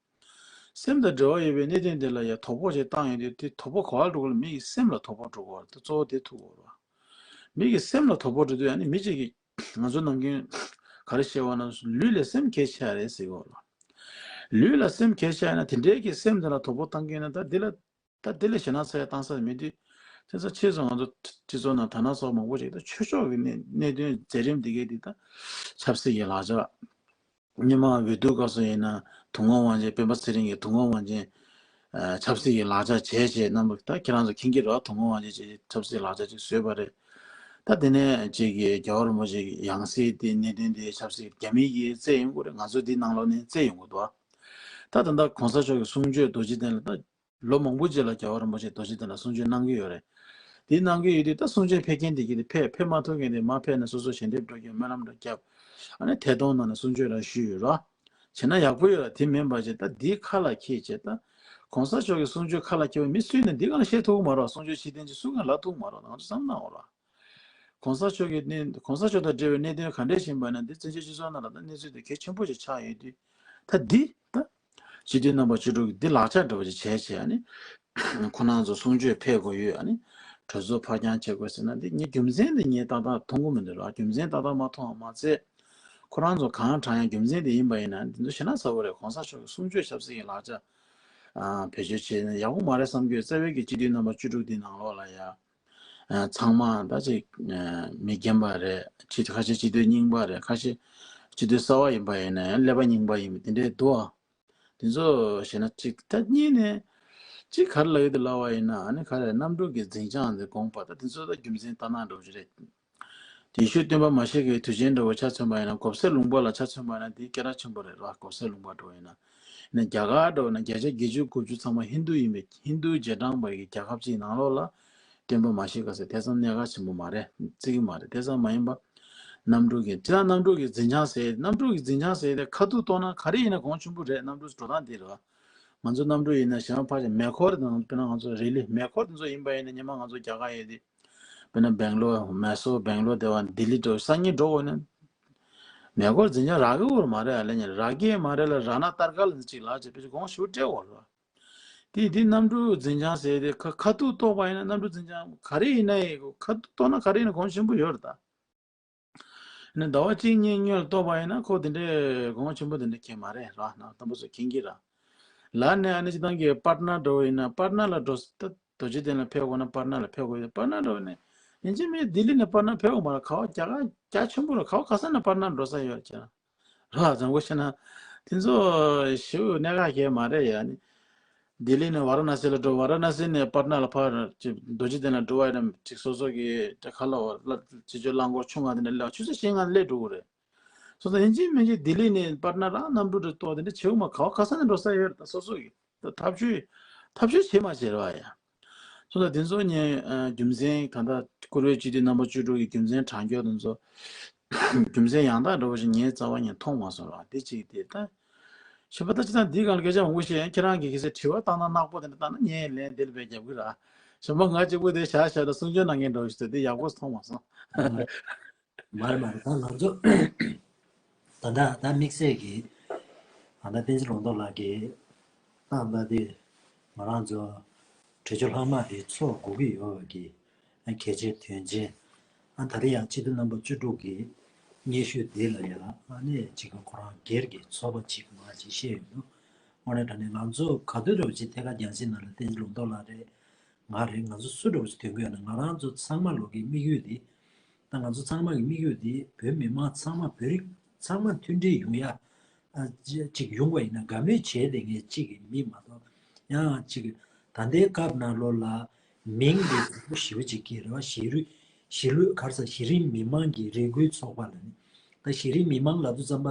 སེམས་དང་འབྲེལ་བ་ཡོད་པའི་གནད་དོན་དེ་ལ་ཡང་དོ་ཕོག་ཅིག་བཏང་ཡོང་དུས་དེ་དོ་ཕོག་ག་བ་འགྲོ་གི་ལ་མི་ཡི་སེམས་ལ་དོ་ཕོག་འགྲོ་གི་ཡོད་རེད། དེ་གཙོ་བོ་དེ་ཐུག་གི་ཡོད་རེད། མི་གི་སེམས་ལ་དོ་ཕོག་འགྲོ་དུས་ཨ་ནི་མི་གཅིག་གིས་ང་ཚོ་ནམ་རྒྱུན་ག་རེ་བཤད་པ་ན་ལུས་ལས་སེམས་གལ་ཆེ་བ་རེད་ཟེར་གི་ཡོད་རེད། ལུས་ལ་སེམས་གལ་ཆེ་ན་དེ་འདྲའི་གི་སེམས་དེ་ལ་དོ་ཕོག་བཏང་གི་ཡོད་ན་ད་འདི་ལ་ད་འདི་ལས་ཞེད་སྣང་ཚ་ཡ་བཏང་ས་མེད་དུས་དེ་ཚོ་ཕྱིས་སུ་ང་ཚོ་སྤྱི་ཚོགས་ནང་དར་ནག་ཚོགས་མང་པོ་ཞིག་ད་ཆོས་ཕྱོགས་ཀྱི་གནད་གནད་དོན་མཛད་རིམ་འདི་གའི་འདི་ད་ཆབ་སྲིད་ཀྱི་ལག་ཆ་སྔོན་མ་འོས་བསྡུ་སྐབས་སུ་ཡིན་ན་དུང་དཀར་དབང་ཆེན་སྤེན་པ་ཚེ་རིང་གིས་དུང་དཀར་དབང་ཆེན་ཆབ་སྲིད་ཀྱི་ལག་ཆ་བྱས་བྱས་རྣམ་པ་ད་ཁྱེད་རང་ཚོ་མཁྱེན་གྱི་རེད། དུང་དཀར་དབང་ཆེན་ཆབ་སྲིད་ལག་ཆ་ཅིག་བཟོས་པ་རེད། ད་དེ་ནས་ཅིག་གི་རྒྱལ་བ་རིན་པོ་ཆེ་གི་ཡང་སྲིད་དེ་གནད་དོན་དེ་ཆབ་སྲིད་རྒྱ་མི་གིས་བཙལ་ཡོང་གི་རེད། ང་ཚོ་འདི་ནང་ལོགས་ནས་བཙལ་ཡོང་གི་འདུག་ད་ད་ལྟ་གོང་ས་མཆོག་གི་གསུང་ཆོས་རྡོ་རྗེ་གདན་ལ་ད་ལོ་མང་པོ་རྗེས་ལ་རྒྱལ་བ་རིན་པོ་ཆེ་རྡོ་རྗེ་གདན་ལ་གསུང་ཆོས་གནང་གི་ཡོད་རེད། དེ་གནང་གི་ཡོད་དུས་ད་གསུང་ཆོས་ཕེབས་མཁན་དེ་གི་དེ་ཕེབས་ཕེབས་མ་ཐུབ་མཁན་དེ་མ་ཕེབས་ན་སོ་སོ་ཞལ་འདེབས་འགྲོ་རྒྱུ་སྨོན་ལམ་འདྲ་བརྒྱབ། ཨ་ནི་ཐད་གཏོང་ནང་ནས་གསུང་ཆོས་རང་ཞུས་ཡོད་ར། བྱས་ན་ཡག་པོ་ཡོད་ར། དེ་མིན་པ་ཅིག་ད་འདི་ཁ་ལ་འཁྱེར་བྱས་ད་གོང་ས་མཆོག་གི་གསུང་ཆོས་ཁ་ལ་འཁྱེར་བ་མི་སུས་ནས་འདི་གང་བཤད་ཐུབ་ཀྱི་མ་རེད། གསུང་ཆོས་ཕྱི་བསྟན་ཅིག་སུ་གང་ལབ་ཐུབ་ཀྱི་མ་རེད། ང་ཚོ་བསམ་གནང་འོ་ར། གོང་ས་མཆོག་གི་གནས་གོང་ས་མཆོག་དང་འབྲེལ་བའི་གནད་དོན་ག་འདྲས་ཤིག་ཡིན་པ་ན་འདི་བཙན་བྱོལ་སྤྱི་ཚོགས་ནང་ལ་ད་གནས་ཚུལ་དེ་གལ་ཆེན་པོ་ཞིག་ཆགས་ཡོད་དུས་ད་འདི་ད་སྤྱི་འཐུས་རྣམ་པ་བཅུ་དྲུག་གི་འདི་ལག་ཆ་འདྲ་བོ་ཞིག་བྱས་བྱས་ཨ་ནི་ཁོ་རང་ཚོ་གསུང་ཆོས་ཕེབས་དགོས་ཡོད། ཨ་ནི་གྲོས་ཚོགས་ཕར་འགྱངས་བྱེད་དགོས་ཟེར་ན་འདི་ངས་རྒྱུ་མཚན་འདི་ངས་ཏག་ཏག་མཐོང་གི་མི་འདུག་ར། རྒྱུ་མཚན་ཏག་ཏག་མ་མཐོང་བ་མ་ཚད་ཁོ་རང་ཚོ་གང་དྲང་ཡང་རྒྱུ་མཚན་འདི་ཡིན་པ་ཡིན་ན་འདི་ཚོ་ཞེད་སྣང་ཚ་བོ་རེད། གོང་ས་མཆོག་གི་གསུང་ཆོས་ཆབ་སྲིད་ཀྱི་ལག་ཆ་བེད་སྤྱོད་བྱས་ན་ཡག་པོ་མ་རེད་བསམ་གྱི་ཡོད། རྩ་བའི་གི་སྤྱི་འཐུས་རྣམ་པ་བཅུ་དྲུག་འདི་ནང་ལོགས་ལ་ཡ། ཚང་མ་ད་ཅིག་མི་རྒན་པ་རེད། ཁ་ཤས་སྤྱི་འཐུས་རྙིང་པ་རེད། ཁ་ཤས་སྤྱི་འཐུས་གསར་པ་ཡིན་པ་ཡིན་ན་ཡང་ཀླད་པ་རྙིང་པ་ཡིན་པ་དེ་འདྲས་འདུག་ཨ། དེ་ཚོ་བྱས་ན་ཅིག་ད་གཉིས་ནས་ཅིག་ག་རེ་ལབ་ཡོད་དེ་ལབ་པ་ཡིན་ན་ཨ་ནི་ག་རེ་གནམ་གྲུ་གི་འཛིན་བྱང་དེ་དགོངས་པ་ད་དེ་ཚོ་ད་རྒྱུ་མཚན་ལྟར་སྣང་འདྲ་བོ་ཞིག་རེད། དེ་ཤུལ་སྟོན་པ་མ་ཤི་ཀའི་དུས་ཆེན་འདྲ་བོ་ཆ་མཚོན་པ་ཡིན་ན་གོ་ས་ལུང་པ་ལ་ཆ་མཚོན་པ་ཡིན་ན་དེ་སྐད་གྲགས་ཆེན་པོ་རེད་ར། གོ་ས་ལུང་པ་འདྲ་བོ་ཡིན་ན། ནས་རྒྱ་གར་འདྲ་བོ་ན་བརྒྱ་ཆ་བརྒྱད་ཅུ་དགུ་བཅུ་ཚང་མ་ཧིན་རྡུ་ཡིན་པའི་ཧིན་རྡུ་རྗེས་འབྲང་པ་ཡི་རྒྱལ་ཁབ་ཅིག་ནང་ལོགས་ལ་སྟོན་པ་མ་ཤི་ཀ་ཟེར་དེ་ཙམ་གནད་འགག་ཆེན་པོ་མ་རེད། བརྩི་གི་མ་རེད། དེ་ཙམ་མ་ཡིན་པ་གནམ་གྲུ་གི་སྤྱིར་བཏང་གནམ་གྲུ་གི་འཛིན་བྱང་ཟེར་གནམ་གྲུ་གི་འཛིན་བྱང་ཟེར་དེ་ཁ་ཐུག་གཏོང་ན་ག་རེ་ཡིན་ན་གོང་ཆེན་པོ་རེད། གནམ་གྲུ་འགྲོ་སྟངས་དེ་རེད་བ། ང་ཚོ་གནམ་གྲུ་ཡིན་ན་གཞན་པ་ཕར་ཕྱིན་མེ་འཁོར་དང་དཔེར་ན་ང་ཚོ་རི་ལི་མེ་འཁོར་དེ་ཚོ་ཡིན་པ་ཡིན་ན་ཉི་མ་ང་ཚོ་རྒྱ་གར་ཡོད་དེ། དཔེར་ན་སྦེང་ལོར་མེ་སོར་སྦེང་ལོར་དེ་བ་ལྡི་ལི་འགྲོ་སང་ཉིན་འགྲོ་དགོས་ན། མེ་འཁོར་འཛིན་བྱང་རག་གི་ཡོད་མ་རེད། ཨ་ལེ་ཉེ་རག་གི་མ་རེད་ལ་རག་ན་སྟར་ཀ་ལ་ཅིག་ལག་ཅིག་ཕལ་ཆེར་གོང་ཞུ་སྤྲད་དགོས་རེད། དེ་དེ་གནམ་གྲུ་འཛིན་བྱང་ཟེར་དེ་ཁ་ཁ་ཐུག་གཏོགས་པ་ཡིན་ན་གནམ་གྲུ་འཛིན་བྱང་ག་རེ་ཡིན་ན་ཡི་ཁ་ཐུག་གཏོགས་ན་ག་རེ་ཡིན་ན་གོང་ཆེན་པོ་ཡོད་རེད་ད། ནི་ཟླ་བ་གཅིག་གཉིས་སྔོན་ལ་གཏོགས་པ་ཡིན་ན་ཁོ་དེ་འདྲའི་གོང་ཆེན་པོ་དེ་འདྲ་མཁྱེན་མ་རེད་ར། ནང་དང་པོ་ཚོ་མཁྱེན་གྱི་ར། ལར་ནས་ཨ་ནི་སྤྱི་བཏང་གི་པར་ན་འགྲོ་བ་ཡིན་ན་པར་ན་ལ་འགྲོ་ད་རྡོ་རྗེ་གདན་ལ་ཕེབས་དགོས་ན་པར་ན་ལ་ཕེབས་དགོས་ཡོད། པར་ན་འགྲོ་བ་ནས་ཡིན་གཅིག་མིན་ལྡི་ལི་ནས་པར་ན་ཕེབས་དགོས་མ་རེད། ག་བ་རྒྱ་གར་རྒྱ་ཆེན་པོ་ར་ག་བ་ག་ས་ནས་པར་ན་འགྲོ་ས་ཡོད་རེད་ཀྱང་ར། བཟང་པོ་བཤད་ན་དེ་ཚོ་ཞེ་པོ་གནད་འགག་གང་ཡང་མ་རེད་ཡ་ནི། ལྡི་ལི་ནས་ཝཱ་ར་ཎ་སི་ལ་འགྲོ། ཝཱ་ར་ཎ་སི་ནས་པར་ན་ལ་ཕར་ཅིག་རྡོ་རྗེ་གདན་ལ་འགྲོ་བ་ཡིན་ན་ཅིག་སོ་སོ་གི་ད་ག་ལ་བ་ལ་ཅིག་ཅོ་རླངས་འཁོར་ཆུང་ང་དེ་འདྲ་སླེབས་ཆུ་ཚོད་བཞི་ལྔ་སླེབས་འགྲོ་གི་རེད། སོ་སོ་ཡིན་གཅིག་མིན་གཅིག་ལྡི་ལི་ནས་པར་ན་རང་གནམ་གྲུ་རེ་གཏོགས་དེ་འདྲ་བྱེད་འོ་མ་ག་བ་ག་ས་ནས་འགྲོ་ས་ཡོད་རེད། ད་སོ་སོ་གི་ད་ཐབས་ཇུས་ཐབས་ཇུས་བྱེད་མ་བྱེད་རེད་བ་ཡ། སོང་ཙང་དེ་ཚོ་ངས་ཨ་རྒྱུ་མཚན་ད་ལྟ་བཀུར་འོས་སྤྱི་འཐུས་རྣམ་པ་བཅུ་དྲུག་གི་རྒྱུ་མཚན་དྲང་འཁྱོལ་དེ་ཚོ་རྒྱུ་མཚན་ཡང་དག་འདྲ་བོ་ཞིག་ངའི་རྩ་བ་ནས་མཐོང་མ་སོང་ར། དེ་གཅིག་དེ་ད་གཞན་པ་ད་ཅི་ད་འདི་སྒང་ལ་སྐད་ཆ་མང་པོ་བཤད་ཡང་ཁྱེད་རང་གིས་གལ་སྲིད་དྲི་བ་བཏང་ན་ནག་པོ་དེ་འདྲ་བཏང་ན་ངས་ལན་དེ་ལ་བས་རྒྱབ་གི་ར། གཞན་པ་ང་གཅིག་པུ་དེ་བཞག་བཞག་ད་གསུང་ཆོས་གནང་མཁན་འདྲ་བོ་ཞིག་ད་དེ་ཡག་པོ་མཐོང་མ་སོང་། མ་རེད་མ་རེད། ད་ང་ཚོ་ད་ད་ད་དམིགས་བསལ་གྱི་ད་ད་བསྟན་འཛིན་ལུང་རྟོགས་ལགས་ཀྱིས་ད་ད་དེ་ང་རང་ཚོ་གྲོས་ཆོད་ལྷག་མ་དེ་ཚོགས་དགོས་ཀྱི་ཡོད་པ་གི་གལ་ཆེ་དོན་ཆེ། ཨ་ད་རེས་ཡང་སྤྱི་འཐུས་རྣམ་པ་བཅུ་དྲུག་གི་སྙན་ཞུ་དེ་ལ་ཡང་ཨ་ནི་གཅིག་གི་ཁོ་རང་སྒེར་གྱི་ཚོགས་པ་གཅིག་མ་གཅིག་བཤད་ཡོད་འདུག་དངོས་གནས་དྲང་གནས་ང་ཚོ་ག་དུས་འདྲ་བོ་ཅིག་ཐད་ཀར་རྒྱང་སྲིང་ནང་ལ་བསྟན་འཛིན་ལུང་རྟོགས་ལགས་རེད། ང་རེད། ང་ཚོ་སུ་འདྲ་བོ་ཞིག་ཐོན་གི་ཡོད་ན། ང་རང་ཚོ་ཚང་མ་ལོག་གི་དམིགས་ཡུལ་དེ། ད་ང་ཚོ་ཚང་མ་གི་དམིགས་ཡུལ་དེ་བོད་མི་མང་ཚང་མ་བོད་རིགས་ཚང་མ་མཐུན་སྒྲིལ་ཡོང་ཡ། ཨ་ཅི་ཅིག་ཡོང་བ་ཡིན་ན་དགའ་མོས་བྱས་ཏེ་ངས་གཅིག་གི་མི་མ་གཏོགས་ཡང་ཅིག་ད་ལྟའི་སྐབས་ནང་ལོགས་ལ་མིང་དེ་ཞིབ་པོ་ཞིབ་པོ་ཅིག་གི་རེད་བ། གཞིས་ལུས་གཞིས་ལུས་ག་རེ་ཟ། གཞི་རིམ་མི་མང་གི་རེ་སྐུལ་ཚོགས་པ་ལ་ནི། ད་གཞི་རིམ་མི་མང་ལབ་དུས་ཙམ་པ་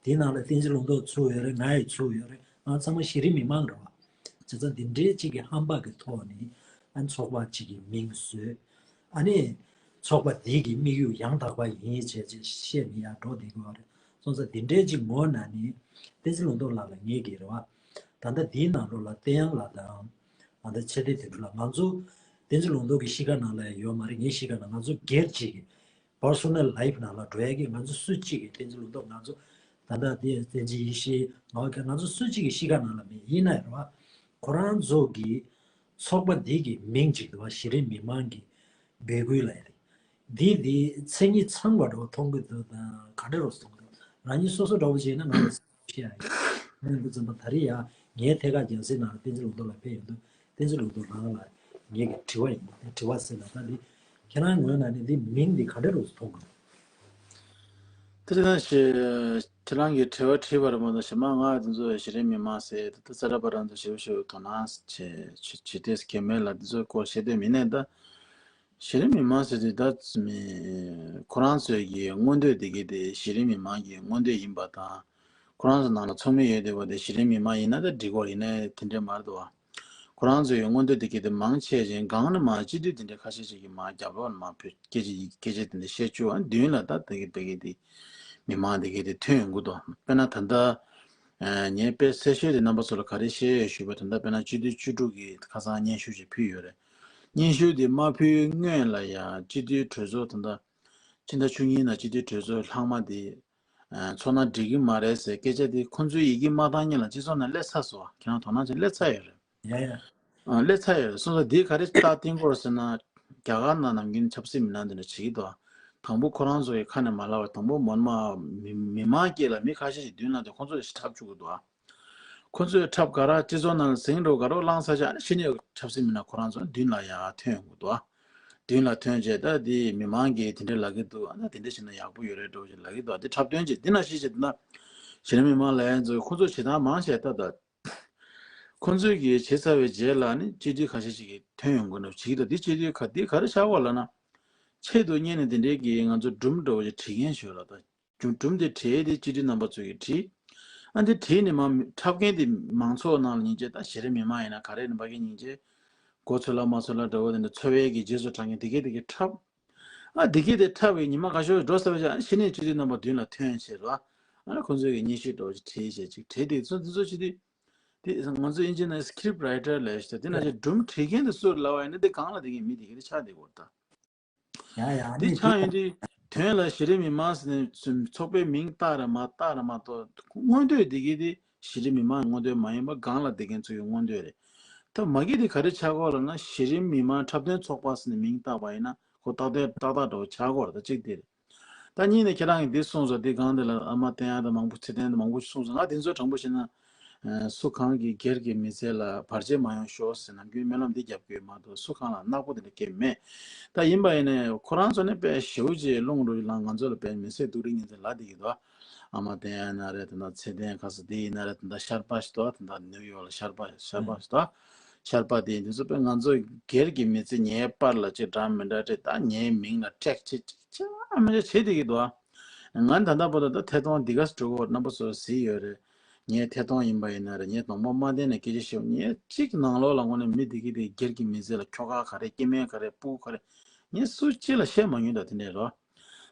དེའི་ནང་ལ་བསྟན་འཛིན་ལུང་རྟོགས་ཚུད་ཡོད་རེད། ང་ཡི་ཚུད་ཡོད་རེད། ང་ཚང་མ་གཞི་རིམ་མི་མང་རེད་བ། བྱས་ཙང་འདི་འདྲའི་གཅིག་གི་ཧམ་པ་གི་ཐོག་ནས་ཨ་ནི་ཚོགས་པ་གཅིག་གི་མིང་བཟོས། ཨ་ནི་ཚོགས་པ་འདི་གི་དམིགས་ཡུལ་ཡང་དག་པ་ཡིན་བྱས་ཅིག་བཤད་མི་ཡག་འགྲོ་བསྡད་ཀྱི་ཡོད་རེད། སོང་ཙང་འདི་འདྲའི་གཅིག་ངོ་ན་ནི་བསྟན་འཛིན་ལུང་རྟོགས་ལགས་ལ་ངེད་ཀྱི་རེད་བ། ད་ལྟ་འདིའི་ནང་ལོགས་ལ་བསྟན་དབྱངས་ལགས་དང་ཨ་ད་ཆེ་བསྟན་དོན་གྲུབ་ལགས། ང་ཚོ་བསྟན་འཛིན་ལུང་རྟོགས་ཀྱི་གཤིས་ཀ་ནང་ལ་ཡོད་མ་རེད། ངའི་གཤིས་ཀ་ནང་ང་ཚོ་སྒེར་གཅིག་གི་པར་སོ་ནལ་ལའིབ་ནང་ལ་འགྲོ་ཡ་གི་ང་ཚོ་སུ་གཅིག་གིས་བསྟན་འཛིན་ལུང་རྟོགས། ང་ཚོ་ད་ལྟ་དེ་བསྟན་འཛིན་ཡེ་ཤེས་ངག་དབང་། ང་ཚོ་སུ་གཅིག་གི་གཤིས་ཀ་ནང་ལ་མེད། ཡིན་ན་རེད་བ། ཁོ་རང་ཚོ་གི་ཚོགས་པ་འདི་གི་མིང་གཅིག་འདུག་བ། གཞི་རིམ་མི་མང་གི་འབོད་སྐུལ་ལབ་ཡ་རེད། འདི་འདི་མཚན་ཉིད་ཚང་བ་འདྲ་བོ་མཐོང་གི་འདུག་དང་ག་འདྲ་རོ་མཐོང་གི་འདུག་རང་ཉིད་སོ་སོ་འདྲ་བོ་བྱས་ན་ང་ལ་བཤད་ཡ་ཡོད། ཡིན་དུས་ཙམ་པ་ད་རེས་ཡ་ངའི་ཐད་ཀར་རྒྱང་སྲིང་ནང་ལ་བསྟན་འཛིན་ལུང་རྟོགས་ལགས་ཕེབས་ཡོང་དུས། བསྟན་འཛིན་ལུང་རྟོགས་རང་ལ་ངེད་ཀྱི་དྲི་བ་ཡིན། དྲི་བ་ཟེར་ན་ད་འདི་ཁྱེད་རང་ངོས་ནས་ནི་འདི་མིང་འདི་ག་འདྲ་རུ་མཐོང་གི་འདུག་དེ་ནང་བཞིན་ཁྱེད་རང་གིས་དྲི་བ་དྲིས་པ་རེད་མ་གཏོགས་གཞན་མ་ང་འདི་ཚོ་གཞི་རིམ་མི་མང་ཟེར་དེ་ད་ས་ར་བ་རང་ཚོ་ཞེ་པོ་ཞེ་པོ་དོ་སྣང་བྱེད་བྱེད་བྱེད་དེ་གལ་མེད་ལ་འདི་ཚོའི་སྐོར་བཤད་འདོད་མི་ནས་ད། གཞི་རིམ་མི་མང་ཟེར་དུས་ད་མི་ཁོ་རང་ཚོའི་གི་མངོན་འདོད་དེ་གི་དེ་གཞི་རིམ་མི་མང་གི་མངོན་འདོད་ཡིན་པ་དང་། ཁོ་རང་ཚོ་ནང་ལ་ཚོགས་མི་ཡོད་བསྡད་པ་དེ་གཞི་རིམ་མི་མང་ཡིན་ན་ད་འགྲིག་གོ། ཡིན་ནའི་དེ་འདྲས་མ་རེད་དོ། ཁོ་རང་ཚོའི་མངོན་འདོད་དེ་གི་དེ་མང་ཆེ་ཅན་གང་ནས་མ་སྤྱི་འཐུས་དེ་འདྲས་ཁ་ཤས་ཤིག་གི་མ་རྒྱབ་ལོགས་ནས་མ་བོད་སྐད་ཆ་སྐད་ཆ་དེ་འདྲས་བཤད་བཅུག་ཨ་མདུན་ལ་ད་དེ་གི་དེ་གི་དེ་མི་མང་དེ་གི་དེ་ཐོན་ཡོང་གི་འདུག་དཔེར་ན་ད་ལྟ་ཨ་ངས་དཔེ་གསལ་ཤོས་དེ་རྣམ་པ་ཚོ་ལ་ག་རེ་བཤད་ཡོད་ཞུས་པ་དེ་འདྲ། དཔེར་ན་སྤྱི་འཐུས་བཅུ་དྲུག་གིས་ཁ་སང་སྙན་ཞུ་ཞིག་ཕུལ་ཡོད་རེད། སྙན་ཞུ་དེ་མ་ཕུལ་སྔོན་ལ་ཡང་སྤྱི་འཐུས་གྲོས་ཚོགས་དེ་འདྲ་ཕྱི་ཟླ་བཅུ་གཉིས་ནང་སྤྱི་འཐུས་གྲོས་ཚོགས་ལྷག་མ་དེ་ཨ་ཚོགས་ན་འགྲིག་གི་མ་རེད་ཟེར་སྐད་ཆ་དེ་ཁོང་ཚོའི་ཡི་གེ་མ་བཏང་སྔོན་ལ་སྤྱི་ཚོགས་ནང་སླེབས་ཚར་སོང་། ཁྱེད་རང་དོ་སྣང་བྱས་སླེབས་ཚར་ཡོད་རེད། ཡ་ཡ། ཨ་སླེབས་ཚར་ཡོད་རེད། སོང་ཙང་དེ་ག་རེ་ལྟ་བསྟན་གྱི་ཡོད་རེད་ཟེར་ན། རྒྱ་གར་ནང་ནམ་རྒྱུན་ཆབ་སྲིད་མི་སྣ་འདི་འདྲ་བྱེད་ཀྱི་འདུག་དང་པོ་ཁོ་རང་ཚོ་གི་ཁ་ནས་མ་ལབ་པར་དང་པོ་མོན་མ་མི་མི་མང་སྐད་ལ་མི་ཁ་ཤས་ཤིག་མདུན་ལ་དེ་ཁོང་ཚོ་ལ་ཞིག་འཁྲབ་བཅུག་གི་འདུག་ཁོ་ཚོས་འཁྲབ་ག་ར་སྤྱི་ཚོགས་ནང་ལ་ཟིང་འགྲོ་ག་རོ་བླངས་ཚར་བྱས་ཨ་ནི་ཕྱི་ནས་ཆབ་སྲིད་མི་སྣ་ཁོ་རང་ཚོ་མདུན་ལ་ཡར་ཐོན་ཡོང་གི་འདུག་མདུན་ལ་ཐོན་བྱས་ད་དེ་མི་མང་གིས་དེ་འདྲ་ལབ་ཀྱི་འདུག་ཨ་ནི་དེ་འདྲ་བྱས་ན་ཡག་པོ་ཡོད་རེད་འགྲོ་བྱས་ལབ་ཀྱི་འདུག་དེ་འཁྲབ་སྟོན་བྱས་དེ་ནང་བཞིན་བྱས་དེ་ན་གཞི་རིམ་མི་མང་ལབ་ཡ་ཚོ་ཁོ་ཚོས་བྱེད་སྟངས་མང་ཆེ་ད་ད། ཁོ་ཚོས་ཀྱིས་བྱས་ཚར་བའི་རྗེས་ལ་ནི་སྤྱི་འཐུས་ཁ་ཤས་ཤིག་གིས་ཐོན་ཡོང་གི་འདུག་བྱེད་ཀྱི་འདུག་དེ་སྤྱི་འཐུས་ཁ་དེ་ག་རེ་ཆགས་ཀྱི་ཡོད་ལབ་ན། ཆེད་དུ་གཉེར་ནས་དེ་འདྲའི་གི་ང་ཚོ་སྒྲུང་འདྲ་བོ་ཞིག་བྲིས་མཁན་ཞིག་ཡོད་ལ་ད། སྒྲུང་སྒྲུང་དེ་བྲིས་དེ་སྤྱི་འཐུས་རྣམ་པ་ཚོས་ཀྱིས་བྲིས། ཨ་འདི་བྲིས་ནས་མ་འཁྲབ་མཁན་དེ་མང་ཚོགས་ནང་ལ་སྙིང་རྗེ་ད་གཞི་རིམ་མི་མང་ཡིན་ན་ག་རེ་ཡིན་པ་གི་སྙིང་རྗེ། མགོ་ཚོས་ལ་མ་ཚོས་ལ་འདྲ་བོ་དེ་འདྲ་ཚོར་བའི་གི་རྗེས་སུ་འབྲང་མཁན་དེ་གས་དེ་གས་འཁྲབ། ཨ་དེ་གས་དེ་འཁྲབ་བའི་ཉི་མ་ཁ་ཤས་འགྲོ་ཚར་བའི་རྗེས་ཨ་ནི་ཕྱི་ནས་སྤྱི་འཐུས་རྣམ་པ་མདུན་ལ་ཐོན་བྱས་ར། ཨ་ནི་ཁོང་ཚོས་ཀྱི་སྙན་ཞུ་འདྲ་བོ་ཞིག་བྲིས་བྱས་ཅིག་བྲིས་དེ་ཚོ་འདི་ཚོ་ཅི་སྟེ། དེ་ང་ཚོ་དབྱིན་ཇི་ནང་script writer ལབ་ཞིག་དེ་ནང་བཞིན་སྒྲུང་བྲིས་མཁན་དེ་སུ་ལབ་པ་ཡིན་ན་དེ་སྒང་ལ་དེ་གའི་མི་དེ་གའི་དེ་ཆགས་བསྡད་ཡོད་རེད་ད། ཡ་ཡ་དེ་ཆགས་ཡོང་དུས་དོན་ལ་གཞི་རིམ་མི་མང་ཟེར་ནས་ཚོགས་པའི་མིང་བཏགས་ར་མ་བཏགས་ར་མ་གཏོགས་མངོན་འདོད་དེ་གའི་དེ་གཞི་རིམ་མི་མང་མངོན་འདོད་མ་ཡིན་པ་སྒང་ལ་བསྡད་མཁན་ཚོ་ཡི་མངོན་འདོད་རེད། ད་མ་གི་དེ་ག་རེ་ཆགས་ཀྱི་ཡོད་ལབ་ན་གཞི་རིམ་མི་མང་འཁྲབ་སྟོན་ཚོགས་པ་ཟེར་ནས་མིང་བཏགས་པ་ཡིན་ན་ཁོ་ཏག་ཏག་ཏག་ཏག་འདྲ་བོ་ཆགས་ཀྱི་ཡོད་རེད། ད་གཅིག་དེ་རེད། ད་གཉིས་ནས་ཁྱེད་རང་གིས་འདི་གསུངས་སོང་། འདི་སྒང་འདི་ལ་ཨ་མ་བསྟན་དབྱངས་དང་མང་པོ་ཚེ་བརྟན་དང་མང་པོ་ཞིག་གསུངས་སོང་། ང་དེ་ཚོ་དྲང་པོ་བཤད་ན་ཨ་སུ་གང་གི་སྒེར་གྱི་མི་ཚེ་ལ་བར་ཆད་མ་ཡོང་ཤོག་ཟེར་ནམ་རྒྱུན་སྨོན་ལམ་འདི་རྒྱབ་ཀྱི་ཡོད་མ་གཏོགས་སུ་གང་ལ་ནག་པོ་དེ་འདྲ་སྐྱེས་མེད། ད་ཡིན་པ་ཡིན་ནའི་ཁོ་རང་ཚོ་ནི་དཔེ་ཞེ་པོ་ཅིག་རླུང་རུ་ལངས། ང་ཚོ་ལ་དཔེ་མི་ཚེ་སྡུག་རུ་ཉིན་མཚན་ལ་བསྡད་ཀྱི་འདུག་ཨ་མ་བསྟན་དབྱངས་ཡིན་ན་རེད། ད་ལྟ་ཚེ་བརྟན་ཁ་ས་འདི་ཡིན་ན་རེད། ད་ལྟ་ཤར་པ་ཞིག་འདུག་ད་ལྟ་ནིའུ་ཡོག་ལ་ཤར་པ་ཤར་པ་ཞིག་འདུག་ཤར་པ་དེ་འདི་ཚོ་དཔེ་ང་ཚོ་སྒེར་གྱི་མི་ཚེ་ངའི་པར་ལ་ཅིག་འདྲ་མི་འདྲ་སྤྲད། ད་ངའི་མིང་ལ་ཀྲེག་ཅིག་ཅིག་ཅིག་མི་འདྲ་བྱེད་བསྡད་ཀྱི་འདུག་ང་ད་ལྟ་བར་དུ་ད་ཐད་གཏོང་འདི་ག་སུ་འགྲོ་གི་ཡོད་རྣམ་པ་ཚོ་གཟིགས་ཡོད་རེད། ངས་ཐད་གཏོང་ཡིན་པ་ཡིན་ན་རེད། ངས་གདོང་པ་མ་བསྟན་ནས་སྐད་ཆ་བཤད། ངས་གཅིག་ནང་ལོགས་ལ་དངོས་གནས་མི་དེ་གི་དེ་སྒེར་གྱི་མི་ཚེ་ལ་ཁྱོ་ག་ག་རེ་སྐྱེ་དམན་ག་རེ་སྤུ་གུ་ག་རེ་ངས་སུ་གཅིག་ལ་བཤད་མ་མྱོང་ད་དེ་འདྲས་རོ།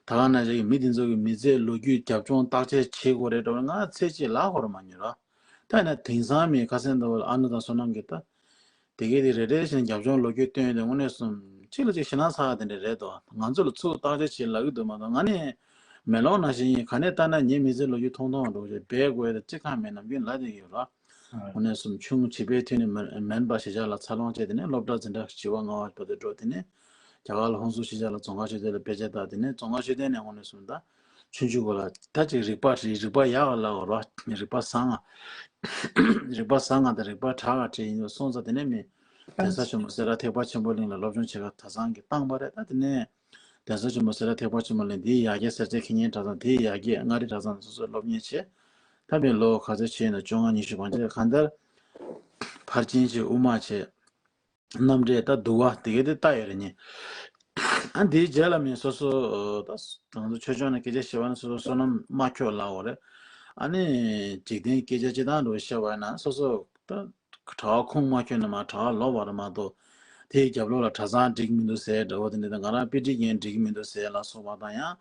ད་ག་ནང་བཞིན་གྱི་མི་དེ་ཚོ་གི་མི་ཚེའི་ལོ་རྒྱུས་རྒྱབ་ལྗོངས་བརྟག་དཔྱད་བྱེད་དགོས་རེད་འགྲོ། ང་ཚེ་གཅིག་ལབ་དགོས་རེད་མ་མྱོང་རོ། ད་ཡིན་ན་དེང་སང་མི་ཁ་སང་འདྲ་བོ་ལ་ཨ་ནུ་དང་བསོད་ནམས་ཀྱིས་ད་དེ་གས་དེ་རེ་རེ་བཞིན་རྒྱབ་ལྗོངས་ལོ་རྒྱུས་བཏོན་ཡོད་དེ་དངོས་གནས་སོང་གཅིག་ལ་གཅིག་ཞེད་སྣང་ཚ་བ་དེ་འདྲ་རེད་དོ། ང་ཚོ་ལ་ཚུར་བརྟག་དཔྱད་བྱེད་ལབ་ཀྱི་འདུག་མ་གཏོགས། ང་ནི་མེ་ལོང་ནང་བཞིན་ཡིན། ག་ནས་བལྟས་ན་ངའི་མི་ཚེའི་ལོ་རྒྱུས་ཐུང་ཐུང་འགྲོ་བྱས་སྦས་དགོས་ཡ་དེ་གཅིག་ཀྱང་མེད། ནམ་རྒྱུན་ལབ་བསྡད་ཀྱི་ཡོད་ར། དངོས་གནས་སོང་ཆུང་བྱིས་པའི་དུས་ནས་མིན་མིན་པ་གཞིས་ཆགས་ལ་འཚར་ལོངས་བྱས། དེ་ནས་སློབ་གྲྭ་འཛིན་གྲྭ་བྱིས་པ་ལྔ་པ་བར་དུ་འགྲོ། དེ་ནས་རྒྱ་གར་ལ་ཧོན་སུར་གཞིས་ཆགས་ལ་རྫོང་ཁ་ཤོད་དེ་ལ་དཔེ་ཆ་ལྟ། དེ་ནས་རྫོང་ཁ་ཤོད་དེ་ནས་དངོས་གནས་སོང་ད་ཆུང་ཆུང་གོ་ལ་ད་ཅིག་རིག་པ་རིག་རིག་པ་ཡག་ག་ལ་གོ་ར། རིག་པ་བཟང་ང་རིག་པ་བཟང་ང་དང་རིག་པ་དྲག་ག་བྲིས་ཡིན་སོང་ཙང་། དེ་ནས་མི་གདན་ས་ཆེན་མོ་སེ་ར་ཐེག་པ་ཆེན་པོ་གླིང་ལ་སློབ་སྦྱོང་བྱེད་ག་གྲྭ་ཚང་གི་བཏང་པ་རེད། ད་དེ་ནས་གདན་ས་ཆེན་མོ་སེ་ར་ཐེག་པ་ཆེན་པོ་གླིང་དེའི་ཡ་གྱལ་སེར་སྐྱ་ཁེ་ཉན་གྲྭ་ཚང་། དེའི་ཡ་གྱལ་མངའ་རིས་གྲྭ་ཚང་ལ་སོ་སོས་སློབ་གཉེར་བྱས། ད་མི་ལོ་ག་ཚོད་བྱས་ན་བཅོ་ལྔ་ཉི་ཤུ་གང་ཅི་གང་ལྟར་ཕར་ཕྱིན་བྱས། དབུ་མ་བྱས། རྣམ་འགྲེལ་ད་འདུལ་བ་དེ་གས་དེ་ལྟ་ཡོད་རེད་ཉེ། ཨ་འདིའི་རྗེས་ལ་མི་སོ་སོ་ད་ང་ཚོ་ཆོས་ཕྱོགས་ནས་སྐད་ཆ་བཤད་པ་ན་སོ་སོ་བསོད་ནམས་མ་འཁྱོག་ལབ་དགོས་རེད། ཨ་ནི་འཇིག་རྟེན་སྐད་ཆ་སྤྱི་བཏང་འགྲོ་བཤད་པ་ན་སོ་སོ་ད་གྲྭ་པ་ཁུངས་མ་འཁྱོལ་ན་མ་གྲྭ་པ་ལོག་པ་རེད་མ་གཏོགས། དེའི་རྒྱབ་ལོགས་ལ་གྲྭ་ཚང་འགྲིག་མི་འདུག་ཟེར་འདྲ་བོ་དེ་འདྲ་དང་། ང་རང་པི་ཊི་རྒན་འགྲིག་མི་འདུག་ཟེར་ལ་སོགས་པ་དང་། ཡང་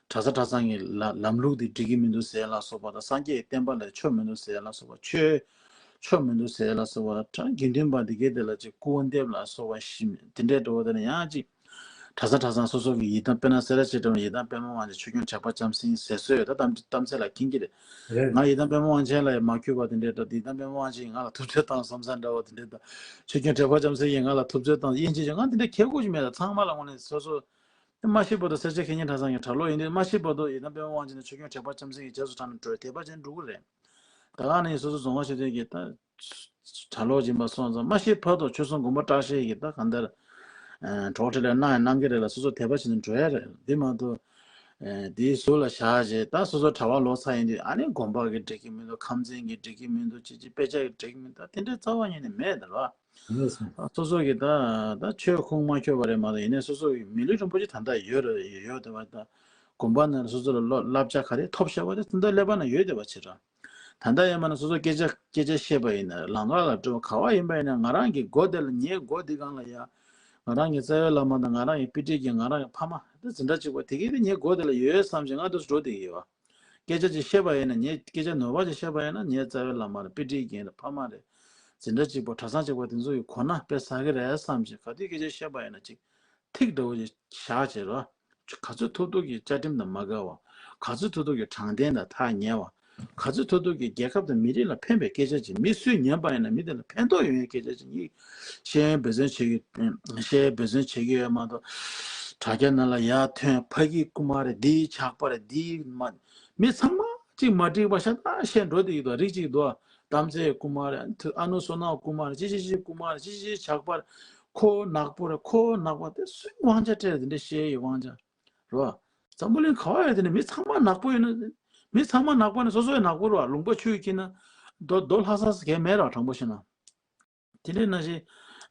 གྲྭ་ས་གྲྭ་ཚང་གི་ལ་ལམ་ལུགས་དེ་འགྲིག་གི་མི་འདུག་ཟེར་ལ་སོགས་པ་དང་། སངས་རྒྱས་ཀྱི་བསྟན་པ་ལ་ཆོ་མི་འདུག་ཟེར་ལ་སོགས་པ། ཆོས་ཆོ་མི་འདུག་ཟེར་ལ་སོགས་པ། དགེ་འདུན་པ་འདི་གའི་དེ་ལ་ཅིག་སྐུར་འདེབས་ལ་སོགས་པ་ཞིག་དེ་འདྲའི་འགྲོ་བ་དེ་ནི་ཡང་ཅིག་གྲྭ་ས་གྲྭ་ཚང་སོ་སོ་གི་ཡི་དམ། དཔེར་ན་སེ་ར་བྱེས་འགྲོ་ན་ཡི་དམ་པདྨ་དབང་ཆེན་ཆོས་སྐྱོང་དྲེགས་པ་ལྕམ་སྲིང་ཟེར་སྲོལ་ཡོད། ད་གཏམ་གཏམ་ཚེ་ལ་མཁྱེན་གྱི་རེད། རེད། ང་ཡི་དམ་པདྨ་དབང་ཆེན་ལ་ཡང་མ་གུས་པ་དེ་འདྲའི་འདྲ། ཡི་དམ་པདྨ་དབང་ཆེན་ཡིས་ང་ལ་ཐུབ་ཚོད་བཏང་བསམ་ས་འདྲ་བོ་དེ་འདྲའི་འདྲ། ཆོས་སྐྱོང་དྲེགས་པ་ལྕམ་སྲིང་ཡིས་ང་ལ་ཐུབ་ཚོད་བཏང་། དབྱེ་འབྱེད་ཅིག་ང་དེ་འདྲ་ཁྱད་གོ་ཅིག་མེད། ད་ཚང་མ་ལ་དངོས་གནས་སོ་སོ། མ་ཤི་བར་དུ་སེར་བྱེས་ཁེ་ཉན་གྲྭ་ཚང་གི་གྲྭ་ལོག་ཡིན་དུས། མ་ཤི་བར་དུ་ཡི་དམ་པདྨ་དབང་ཆེན་དང་ཆོས་སྐྱོང་དྲེགས་པ་ལྕམ་སྲིང་གི་རྗེས་སུ་འབྲངས་ནས་འགྲོ་དད་པ་ཅན་འགྲོ་གི་རེད། ད་ག་ནས་སོ་སོ་རྫོང་བ་ཆོས་སྡེ་གི་ད་གྲྭ་ལོག་ཡིན་པ་སོང་ཙང་། མ་ཤི་བར་དུ་ཆོས་སྲུང་དགོན་པ་བཀྲ་ཤིས་ཀྱི་ད་གང་ལྟར་གྲོགས་ཁྲིད་ལ་གནང་ཡང་གནང་གི་རེད་ལ། སོ་སོ་དད་པ་བྱས་ནས་འགྲོ་ཡ་རེད། འདི་མ་གཏོགས་དེའི་ཟུར་ལ་བཞག་བྱས། ད་སོ་སོ་གྲྭ་པ་ལོག་ཚར་ཡིན་དུས་ཨ་ནི་དགོན་པ་གི་འགྲིག་གི་མི་འདུག་ཁམས་ཚན་གི་འགྲིག་གི་མི་འདུག་ཅི་ཅི་དཔེ་ཆ་གི་འགྲིག་གི་མི་འདུག་ད་དེ་འདྲའི་རྩ་བ་ཉིད་ནས་མེད་ད་ར། སོ་སོ་གི་ད་ད་ཆོས་ཁུངས་མ་འཁྱོལ་བ་རེད་མ་གཏོགས། ཡིན་ནའི་སོ་སོ་གི་མི་ལུས་རིན་པོ་ཆེ་ད་ལྟ་ཡོད་རེད། ཡོད་བསྡད་པ། ད་དགོན་པ་ནང་ལ་སོ་སོ་ལ་བསླབ་བྱ་ག་རེ་ཐོབ་བཞག་པ་དེ་ད་ལྟ་ཀླད་པ་ནང་ཡོད་བསྡད་པ་བྱེད་ར། ད་ལྟ་ཡིན་པ་ན་སོ་སོ་སྐད་ཆ་སྐད་ཆ་བཤད་པ་ཡིན་ན། ལམ་ཁ་ལ་འགྲོ་བ་ག་བ་ཡིན་པ་ཡིན་ན། ང་རང་གི་སྒོ་དེ་ལ། ངའི་སྒོ་འདི་སྒང་ལ་ཡ་ང་རང་གི་རྩ་བའི་བླ་མ་དང་། ང་རང་གི་པི་ཊི་རྒན། ང་རང་གི་ཕ་མ་དེ་འཛིན་གྲྭ་གཅིག་པ་དེ་གས་དེ་ངའི་སྒོ་དེ་ལ་ཡོད་བསམ་བྱས་ང་དུ་འགྲོ་བསྡད་ཀྱི་ཡོད་པ། སྐད་ཆ་ཅིག་བཤད་པ་ཡིན་ན། ངས་སྐད་ཆ་ནོར་བ་ཅིག་བཤད་པ་ཡིན་ན། ངའི་རྩ་བའི་བླ་མ་རེད། པི་ཊི་རྒན་རེད། ཕ་མ་རེད། འཛིན་གྲྭ་གཅིག་པ། གྲྭ་ཚང་གཅིག་པ་དེ་ཚོ་ཡི་གོ་ན་དཔེ་ཟ་གི་རེད་བསམ་བྱས། ག་དུས་སྐད་ཆ་བཤད་པ་ཡིན་ན་ཅིག་ཐིག་འདྲ་བོ་ཅིག་བཞག་བྱས་རོ། ག་ཚོད་ཐུབ་ཐུབ་ཀྱིས་བཅའ་ཁྲིམས་དང་མ་འགལ་བ། ག་ཚོད་ཐུབ་ཐུབ་ཀྱིས་དྲང་བདེན་དང་ཐག་ཉེ་བ། ག་ཚོད་ཐུབ་ཐུབ་ཀྱིས་རྒྱལ་ཁབ་དང་མི་རིགས་ལ་ཕན་པའི་སྐད་ཆ་ཅིག་མི་སུས་ཉན་པ་ཡིན་ན་མི་དེ་ལ་ཕན་ཐོགས་ཡོང་བའི་སྐད་ཆ་ཅིག་ངས་ཤེས་ཡོན་འབད་བརྩོན་བྱེད་ཀྱི། ཤེས་ཡོན་འབད་བརྩོན་བྱེད་ཀྱི་ཡོད་མ་གཏོགས། དྲ་རྒྱ་ནང་ལ་ཡར་ཐོན། ཕ་གི་རྐུ་མ་རེད། འདིའི་ཇག་པ་རེད། འདིའི་མ། མི་ཚང་མ་གཅིག་མ་འགྲིག་པ་ཤ་སྟག་བཤད་འགྲོ་བསྡད་ཀྱི་འདུག་རིགས་གཅིག་འདུག་དམ་རྩེའི་རྐུ་མ་རེད། ཨ་ནུ་བསོད་ནམས་རྐུ་མ་རེད། ཅི་ཅི་ཅི་རྐུ་མ་རེད། ཅི་ཅི་ཅི་ཇག་པ་རེད། ཁོ་ནག་པོ་རེད། ཁོ་ནག་པ་དེ་སུས་དབང་ཆ་སྤྲད་རེད། དེ་འདྲ་བཤད་ཡི་དབང་ཆ་རེད་བ། འཛམ་བུ་གླིང་ག་བ་ཡོད་དེ་ནི་མི་ཚང་མ་ནག་པོ་ཡིན་ན། མི་ཚང་མ་ནག་པོ་ནི་སོ་སོ་ཡང་ནག་པོ་རེད་བ། ལུང་པ་ཆུ་ཡིས་འཁྱེར་ན་རྡོ་རྡོ་ལྷག་ས་གས་མེད་ར། དྲང་པོ་བཤད་ན། དེ་འདྲའི་ནང་བཞིན།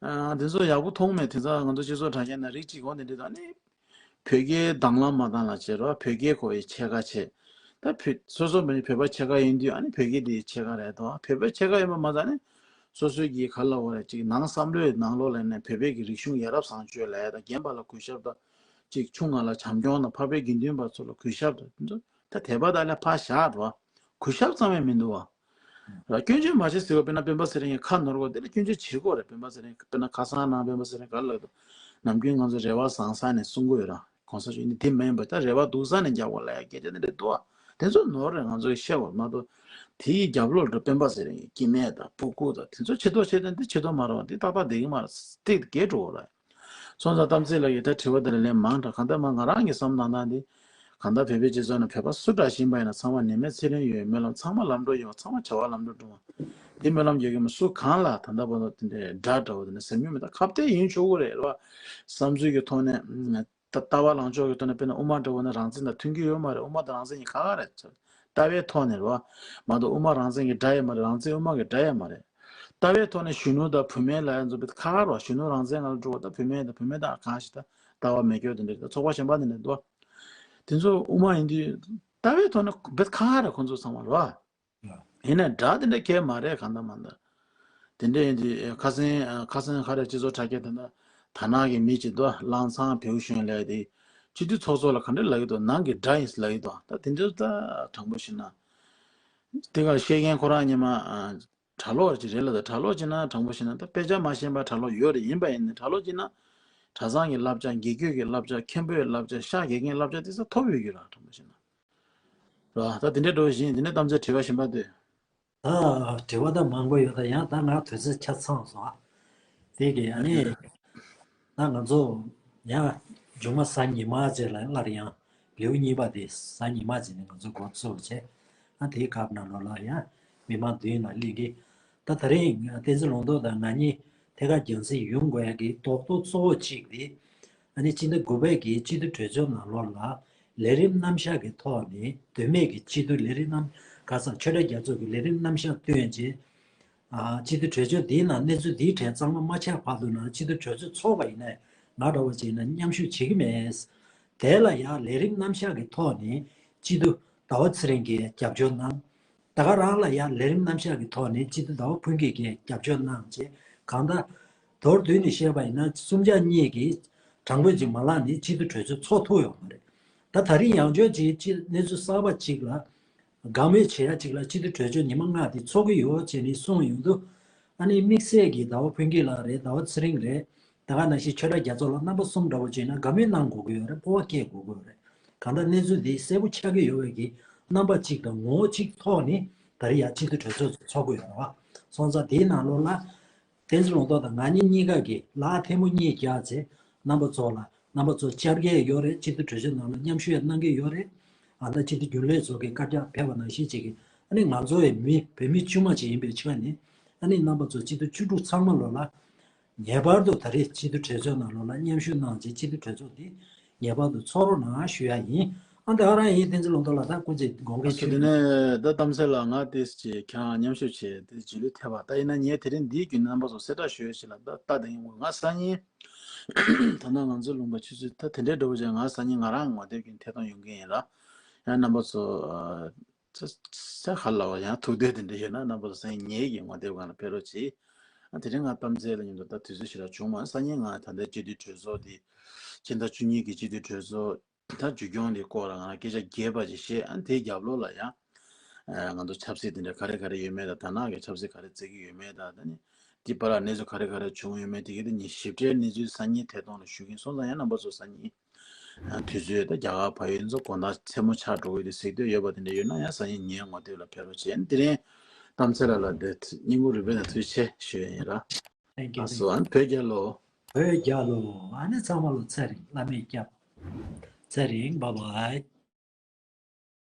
ཨ། དེ་ཚོ་ཡག་པོ་མཐོང་མེད། དེ་ཚོ་ང་ཚོ་སྤྱི་ཚོགས་དྲ་རྒྱ་ནང་རིགས་གཅིག་གོ་དེ་འདྲ་དང་ནི། བོད་སྐད་དང་བླངས་མ་བཏང་ལ་བྱེད་རོགས། བོད་སྐད་གོ་ཡི་ཕྱེད་ཀ་བྱེད། ད་བོད་སོ་སོ་མི་བོད་པ་ཕྱེད་ཀ་ཡིན་དུས་ཨ་ནི་བོད་སྐད་དེ་ཕྱེད་ཀ་རེད་དོ། བོད་པ་ཕྱེད་ཀ་ཡིན་པ་མ་ཚད་ནི། སོ་སོའི་གི་ག་ལ་བ་རེད་ཅིག་ནང་བསམ་བློའི་ནང་ལོགས་ལ་ནས་བོད་པའི་གི་རིག་གཞུང་ཡ་རབས་བཟང་སྤྱོད་ལ་ཡ་དང་། རྒན་པ་ལ་གུས་ཞབས་དང་། ཅིག་ཆུང་ང་ལ་བྱམས་སྐྱོང་དང་། འཕགས་པའི་དགེ་འདུན་པ་ཚོ་ལ་གུས་ཞབས་དང་། དེ་ཚོ་ད་དད་པ་དང་ལས་ཕར་བཞག་རོགས། གུས་ཞབས་ཙམ་ཡང་མི་འདུག་བ། ར། སྐྱོན་བརྗོད་མ་བྱེད་ཟེར་བ། དཔེར་ན་སྤེན་པ་ཚེ་རིང་གི་ཁ་ནོར་གོ་དེ་ལ་སྐྱོན་བརྗོད་བྱེད་དགོས་རེད། སྤེན་པ་ཚེ་རིང་དཔེར་ན་ཁ་སང་ནང་སྤེན་པ་ཚེ་རིང་ག་རེ་ལབ་འདུག་ནམ་རྒྱུན་ང་ཚོ་རེ་བ་བཟང་ས་ནས་གསུང་གི་ཡོད་ར། གོང་ས་མཆོག་ཡིན་དེ་མ་ཡིན་པ། ད་རེ་བ་སྡུག་ས་ནས་རྒྱག་དགོས་ལབ་ཡ་སྐད་ཆ་དེ་འདྲ་འདུག་བ། དེ་ཚོ་ནོར་རེད། ང་ཚོས་བཤད་དགོས་མ་གཏོགས། དེའི་རྒྱབ་ལོགས་ལ་སྤེན་པ་ཚེ་རིང་གི་སྐྱེ་དམན་དང་སྤུ་གུ་དང་དེ་ཚོ་ཆེ་མཐོང་བྱེད་དོན་དེ་ཆེ་མཐོང་མ་རེད་བ། འདི་ཏག་ཏག་བསྡད་ཀྱི་མ་རེད། སྟེགས་དེ་བརྒལ་འགྲོ་གི་རེད། སོང་ཙང་གཏམ་ཚིག་ལ་ཡོད་ད། དྲི་བ་དེ་ལ་ལན་མང་དྲགས། གང་ལྟར་མ་ང་རང་གི་བསམ་སྟངས་དང་འདི། གང་ལྟར་བོད་པའི་སྤྱི་ཚོགས་ནང་བོད་པ་སུ་འདྲ་ཞིག་ཡིན་པ་ཡིན་ན་ཚང་མ་ནད་མེད་ཚེ་རིང་ཡོད་སྨོན་ལམ། ཚང་མ་ལམ་འགྲོ་ཡོད་པ། ཚང་མ་བྱ་བ་ལམ་འགྲོ་འགྲོ་བ། འདི་སྨོན་ལམ་རྒྱག་གི་མི་སུ་གང་ལ་ད་ལྟ་བར་དུ་དེ་འདྲའི་དགྲ་འདྲ་བོ་དེ་འདྲ་སེམས་ཉོན་མེད། ད་ཁ་གཏད་ཡིན་ཆོག་གི་རེད་བ། བསམ་ཚུལ་གྱི་ཐོག་ནས། ད་ལྟ་བ་ལངས་ཕྱོགས་ཀྱི་ཐོག་ནས་དཔེར་ན་དབུ་མ་འདྲ་བོ་ནི་རང་བཙན་དང་མཐུན་གྱི་ཡོད་མ་རེད། དབུ་མ་དང་རང་བཙན་གཉིས་ཁ་ཁ་རེད། ལྟ་བའི་ཐོག་ནས་རེད་བ། མ་གཏོགས་དབུ་མ་རང་བཙན་གྱི་དགྲ་ཡང་མ་རེད། རང་བཙན་དབུ་མ་གི་དགྲ་ཡང་མ་རེད། ལྟ་བའི་ཐོག་ནས་གཞོན་ནུ་དང་བུད་མེད་ལབ་ཡ་ཚོ་དཔེ་ཁ་ཁ་རེད་བ། གཞོན་ནུ་རང་བཙན་ལ་འགྲོ་བ་དང་། བུད་མེད་དང་བུད་མེད་དང་གང་ཞིག་ད་ལྟ་བ་མེད་སྐྱོ་དེ་འདྲ་ད་ཚོགས་པ་གཞན་པ་དེ་འདྲ་འདུག་བ། དེ་ཚོ་དབུ་མ་ཡིན་དུས་ལྟ་བའི་ཐོག་ནས་དཔེ་ཁ་ཁ་རེད་ཁོང་ཚོ་ཚང་མ་རེད་བ། ཡིན་ན་དགྲ་དེ་འདྲ་གས་མ་རེད། གང་ལྟར་མ་ལྟར་དེ་འདྲ་ཡིན་དུས་ཁ་སང་ཁ་སང་ཁ་རས་སྤྱི་ཚོགས་དྲ་རྒྱ་དེ་འདྲ་དར་ནག་གི་མི་གཅིག་འདུག་ལང་ཚང་བེའུ་གཞོན་ལས་དེ་སྤྱི་འཐུས་ཚོགས་གཙོ་ལ་ག་འདྲ་ལབ་ཀྱི་འདུག་ནང་གི་དགྲ་ཡིན་ལབ་ཀྱི་འདུག་ད་དེ་འདྲ་ད་དྲང་པོ་བཤད་ན། དེ་ག་བཤད་མཁན་ཁོ་རང་ཉི་མ་གྲྭ་ལོག་ཅིག་རེད་ལ། ད་གྲྭ་ལོག་ཅིག་ན་དྲང་པོ་བཤད་ན་ད་དཔེ་ཆ་མ་ཤེས་པ་གྲྭ་ལོག་ཡོད་རེད། ཡིན་པ་ཡིན་ན་གྲྭ་ལོག་ཅིག་ན་གྲྭ་ཚང་གི་བསླབ་བྱ། དགེ་སྐོས་ཀྱི་བསླབ་བྱ། མཁན་པོའི་བསླབ་བྱ། ཤག་དགེ་རྒན་བསླབ་བྱ་དེ་ཚོ་ཐོབ་ཡོད་རྒྱུ་ར། དྲང་པོ་བཤད་ན་ར། ད་དེ་འདྲའི་འགྲོ་བཞིན་དེ་ནས་གཏམ་ཚེ་དྲི་བ་གཞན་པ་དེ། ད་དྲི་བ་ད་མང་པོ་ཡོད། ད་ཡང་ད་ང་དུས་ཚོད་ཆ་ཚང་སོང་ཨ། དེ་གི་ཨ་ནི་ད་ང་ཚོ་ཡང་མཇུག་མ་གཟའ་ཉི་མ་རྗེས་ལ་སླར་ཡང་ལེའུ་གཉིས་པ་དེ་གཟའ་ཉི་མ་རྗེས་ནས་ང་ཚོ་འགོ་ཚུགས་བྱས། ཨ་དེའི་སྐབས་ནང་ལོགས་ལ་ཡང་མི་མང་མདུན་ལ་སླེབས་ཀྱི། ད་ད་རིང་བསྟན་འཛིན་ལུང་རྟོགས་དང་ང་གཉིས་ཐད་ཀར་རྒྱང་སྲིང་ཡོང་དགོས་ཡ་གི་རྡོག་རྡོག་གཙོ་བོ་གཅིག་དེ། ཨ་ནི་སྤྱི་ཟླ་དགུ་པའི་གི་སྤྱི་འཐུས་གྲོས་ཚོགས་ནང་ལོགས་ལ་ལས་རིམ་རྣམ་གཞག་གི་ཐོག་ནས་དོན་མེད་ཀྱི་སྤྱི་འཐུས་ལས་རིམ་རྣམ་ག་ས་ཆོས་གྲྭ་རྒྱ་མཚོ་གི་ལས་རིམ་རྣམ་གཞག་བཏོན་རྗེས། ཨ་སྤྱི་འཐུས་གྲོས་ཚོགས་འདིའི་ནང་གནས་ཚུལ་འདིའི་གྲས་གཙང་མ་མ་ཆགས་བར་དུ་ན་སྤྱི་འཐུས་གྲོས་ཚོགས་ཚོགས་པ་ཡིན་ནའི་ང་འདྲ་བོ་བྱས་ན་མཉམ་ཞུགས་བྱེད་ཀྱི་མེད། དེ་ལ་ཡང་ལས་རིམ་རྣམ་གཞག་གི་ཐོག་ནས་སྤྱི་འཐུས་ཟླ་བ་ཚེ་རིང་གིས་རྒྱབ་སྐྱོར་གནང་། ད་ག་རང་ལ་ཡང་ལས་རིམ་རྣམ་གཞག་གི་ཐོག་ནས་སྤྱི་འཐུས་ཟླ་བ་ཕུན་སྐྱིད་ཀྱིས་རྒྱབ་སྐྱོར་གནང་རྗེས་གང་ལྟར་མདོར་བསྡུས་ནས་བཤད་པ་ཡིན་ན་གསུམ་ཆ་གཉིས་ཀྱིས་དྲང་པོ་ཅིག་མ་ལངས་ནས་སྤྱི་འཐུས་གྲོས་ཚོགས་ཚོགས་ཐུབ་ཡོད་མ་རེད། ད་ད་རིང་ཡང་བསྐྱར་ཅིག་སྤྱི་གནས་ཚུལ་གསར་པ་ཅིག་ལ་དགའ་མོས་བྱེད་ཡ་ཅིག་ལ་སྤྱི་འཐུས་གྲོས་ཚོགས་ཉི་མ་ལྔ་དེ་ཚོགས་ཀྱི་ཡོད་ཅེས་ནས་གསུངས་ཡོང་དུས། ཨ་ནི་དམིགས་བསལ་གྱི་ཟླ་བ་ཕུན་སྐྱིད་ལགས་རེད། ཟླ་བ་ཚེ་རིང་རེད། ད་ག་ནང་བཞིན་ཆོས་གྲྭ་རྒྱ་མཚོ་ལགས་རྣམ་པ་གསུམ་འདྲ་བོ་བྱས་ན་དགའ་མོས་གནང་དགོས་ཀྱི་ཡོད་རེད། སྤོབས་པ་སྐྱེ་དགོས་ཀྱི་ཡོད་རེད། གང་ལྟར་གནས་ཚུལ་འདི་གསལ་པོ་ཆགས་ཀྱི་ཡོད་པའི་གི་རྣམ་པ་གཅིག་དང་ངོ་བོ་གཅིག་ཐོག་ནས་ད་རེས་ཡང་སྤྱི་འཐུས་གྲོས་ཚོགས་ཚོགས་ཀྱི་ཡོད་རེད་བ། སོང་ཙང་དེའི་ནང་ལོགས་ལ་བསྟན་འཛིན་ལུང་རྟོགས་དང་ང་གཉིས་གཉིས་ཀ་གིས་ལག་ཐལ་མོ་གཉིས་རྒྱག་བྱས་རྣམ་པ་ཚོ་ལ་རྣམ་པ་ཚོ་བཅར་གྱི་ཡོད་རེད། སྤྱི་འཐུས་གྲོས་ཚོགས་ནང་ལ་མཉམ་ཞུགས་ཡང་གནང་གི་ཡོད་རེད། ཨ་ད་སྤྱི་འཐུས་རྒྱུན་ལས་ཚོ་གི་བཀའ་རྒྱ་ཕེབས་པ་ནང་བཞིན་བྱེད་ཀྱི། ཨ་ནི་ང་ཚོ་ཡི་མི་བོད་མི་དཀྱུས་མ་ཅིག་ཡིན་པའི་ཆ་ནས་ཨ་ནི་རྣམ་པ་ཚོ་སྤྱི་འཐུས་བཅུ་དྲུག་ཚང་མ་ལོ་ལ་ངེས་པར་དུ་ད་རེས་སྤྱི་འཐུས་གྲོས་ཚོགས་ནང་ལོ་ལ་མཉམ་ཞུགས་གནང་རྗེས་སྤྱི་འཐུས་གྲོས་ཚོགས་འདི་ངེས་པར་དུ་ཚོགས་རོགས་གནང་ཞུ་ཡ་ཡིན། ཨ་འདི་ཨ་རང་ཡིན། བསྟན་འཛིན་ལུང་རྟོགས་ལགས་ད་སྐུ་མཁྱེན་དགོངས་འགལ་ཞུ། དེ་ནས་ད་གཏམ་ཚེ་ལགས་ང་དེ་ཅིག་ཁྱེད་རང་མཉམ་ཞུགས་བྱས་དེ་རྗེས་ལུས་ཐེབས་པ་ད་ཡིན་ན་ངས་དེ་རིང་འདིའི་བརྒྱུད་ནས་རྣམ་པ་ཚོ་གསལ་བསྒྲགས་ཞུ་ཡ་ཞིག་ལ་ད་ལྟ་དེ་ཡིན། ང་སང་ཉིན་ད་ནང་ང་ཚོའི་ལུང་པ་ཆུ་ཚོད་ད་དེ་འདྲའི་འགྲོ་བ་ཅན་ང་སང་ཉིན་ང་རང་ངོ་དེབ་ཀྱི་ཐད་གཏོང་ཡོང་གི་ཡིན་ལ། ཡང་རྣམ་པ་ཚོ་ས་ས་ཧ་ལ་བ་ཡང་ཐུགས་འདོད་དེ་འདྲ་ཡོད་ན་རྣམ་པ་ཚོ་སང་ཉིན་ངེད་ཀྱི་ངོ་དེབ་སྒང་ལ་ཕེབས་རོགས་གྱིས། ཨ་དེ་རིང་ང་གཏམ་ཚེ་ལ་མཉམ་དུ་ད་དུས་ཚོད་ཞིག་ལ་བྱུང་མ་སང་ཉིན་ང་ད་ལྟའི་སྤྱི་འཐུས་གྲོས་ཚོགས་དེ་ཕྱི་ཟླ་བཅུ་གཉིས་ཀྱི་སྤྱི་འཐུས་གྲོས་ཚོགས་ད་མཇུག་སྐྱོང་དེ་སྐོར་ལ་ང་རང་སྐད་ཆ་རྒྱས་པ་ཅིག་བཤད། ཨ་དེའི་རྒྱབ་ལོགས་ལ་ཡང་ང་ཚོ་ཆབ་སྲིད་དེ་འདྲ་ག་རེ་ག་རེ་ཡོད་མེད་དང་དར་ནག་གི་ཆབ་སྲིད་ག་རེ་བརྩི་གི་ཡོད་མེད་དང་ད་ནི་དེ་བར་ལ་གནས་ཚུལ་ག་རེ་ག་རེ་བྱུང་ཡོད་མེད་དེ་གི་དེ་ཉིན་ཞིབ་ཕྲའི་གནས་ཚུལ་སང་ཉིན་ཐད་གཏོང་ལ་ཞུ་གིན་སོང་ཙང་ཡང་རྣམ་པ་ཚོ་སང་ཉིན་དུས་ཚོད་ད་རྒྱ་གར་བལ་ཡུལ་ཚོ་དགོང་དག་མཚན་མོ་ཆགས་འགྲོ་གི་དེ་གཟིགས་འདོད་ཡོད་པ་དེ་འདྲ་ཡོད་ན་ཡང་སང་ཉིན་ངའི་ངོ་དེབ་ལ་ཕེབས་རོགས་བྱེད། དེ་རིང་གཏམ་ཚེ་ལགས་ལ་དེ་སྙིང་ཁུང་རུས་པའི་ནང་ཐུགས་རྗེ་ཆེ་ཞུ་ཡ་ཡིན་ར། Thank you. ཨ་སོ་ཨ་བོད་རྒྱལ་ལོ། བོད་རྒྱལ་ལོ། ཨ་ནི་ཚང་མ་ལ་ཚེ་རིང་བླ་མས་སྐྱབས། ཚེ་རིང་bye bye།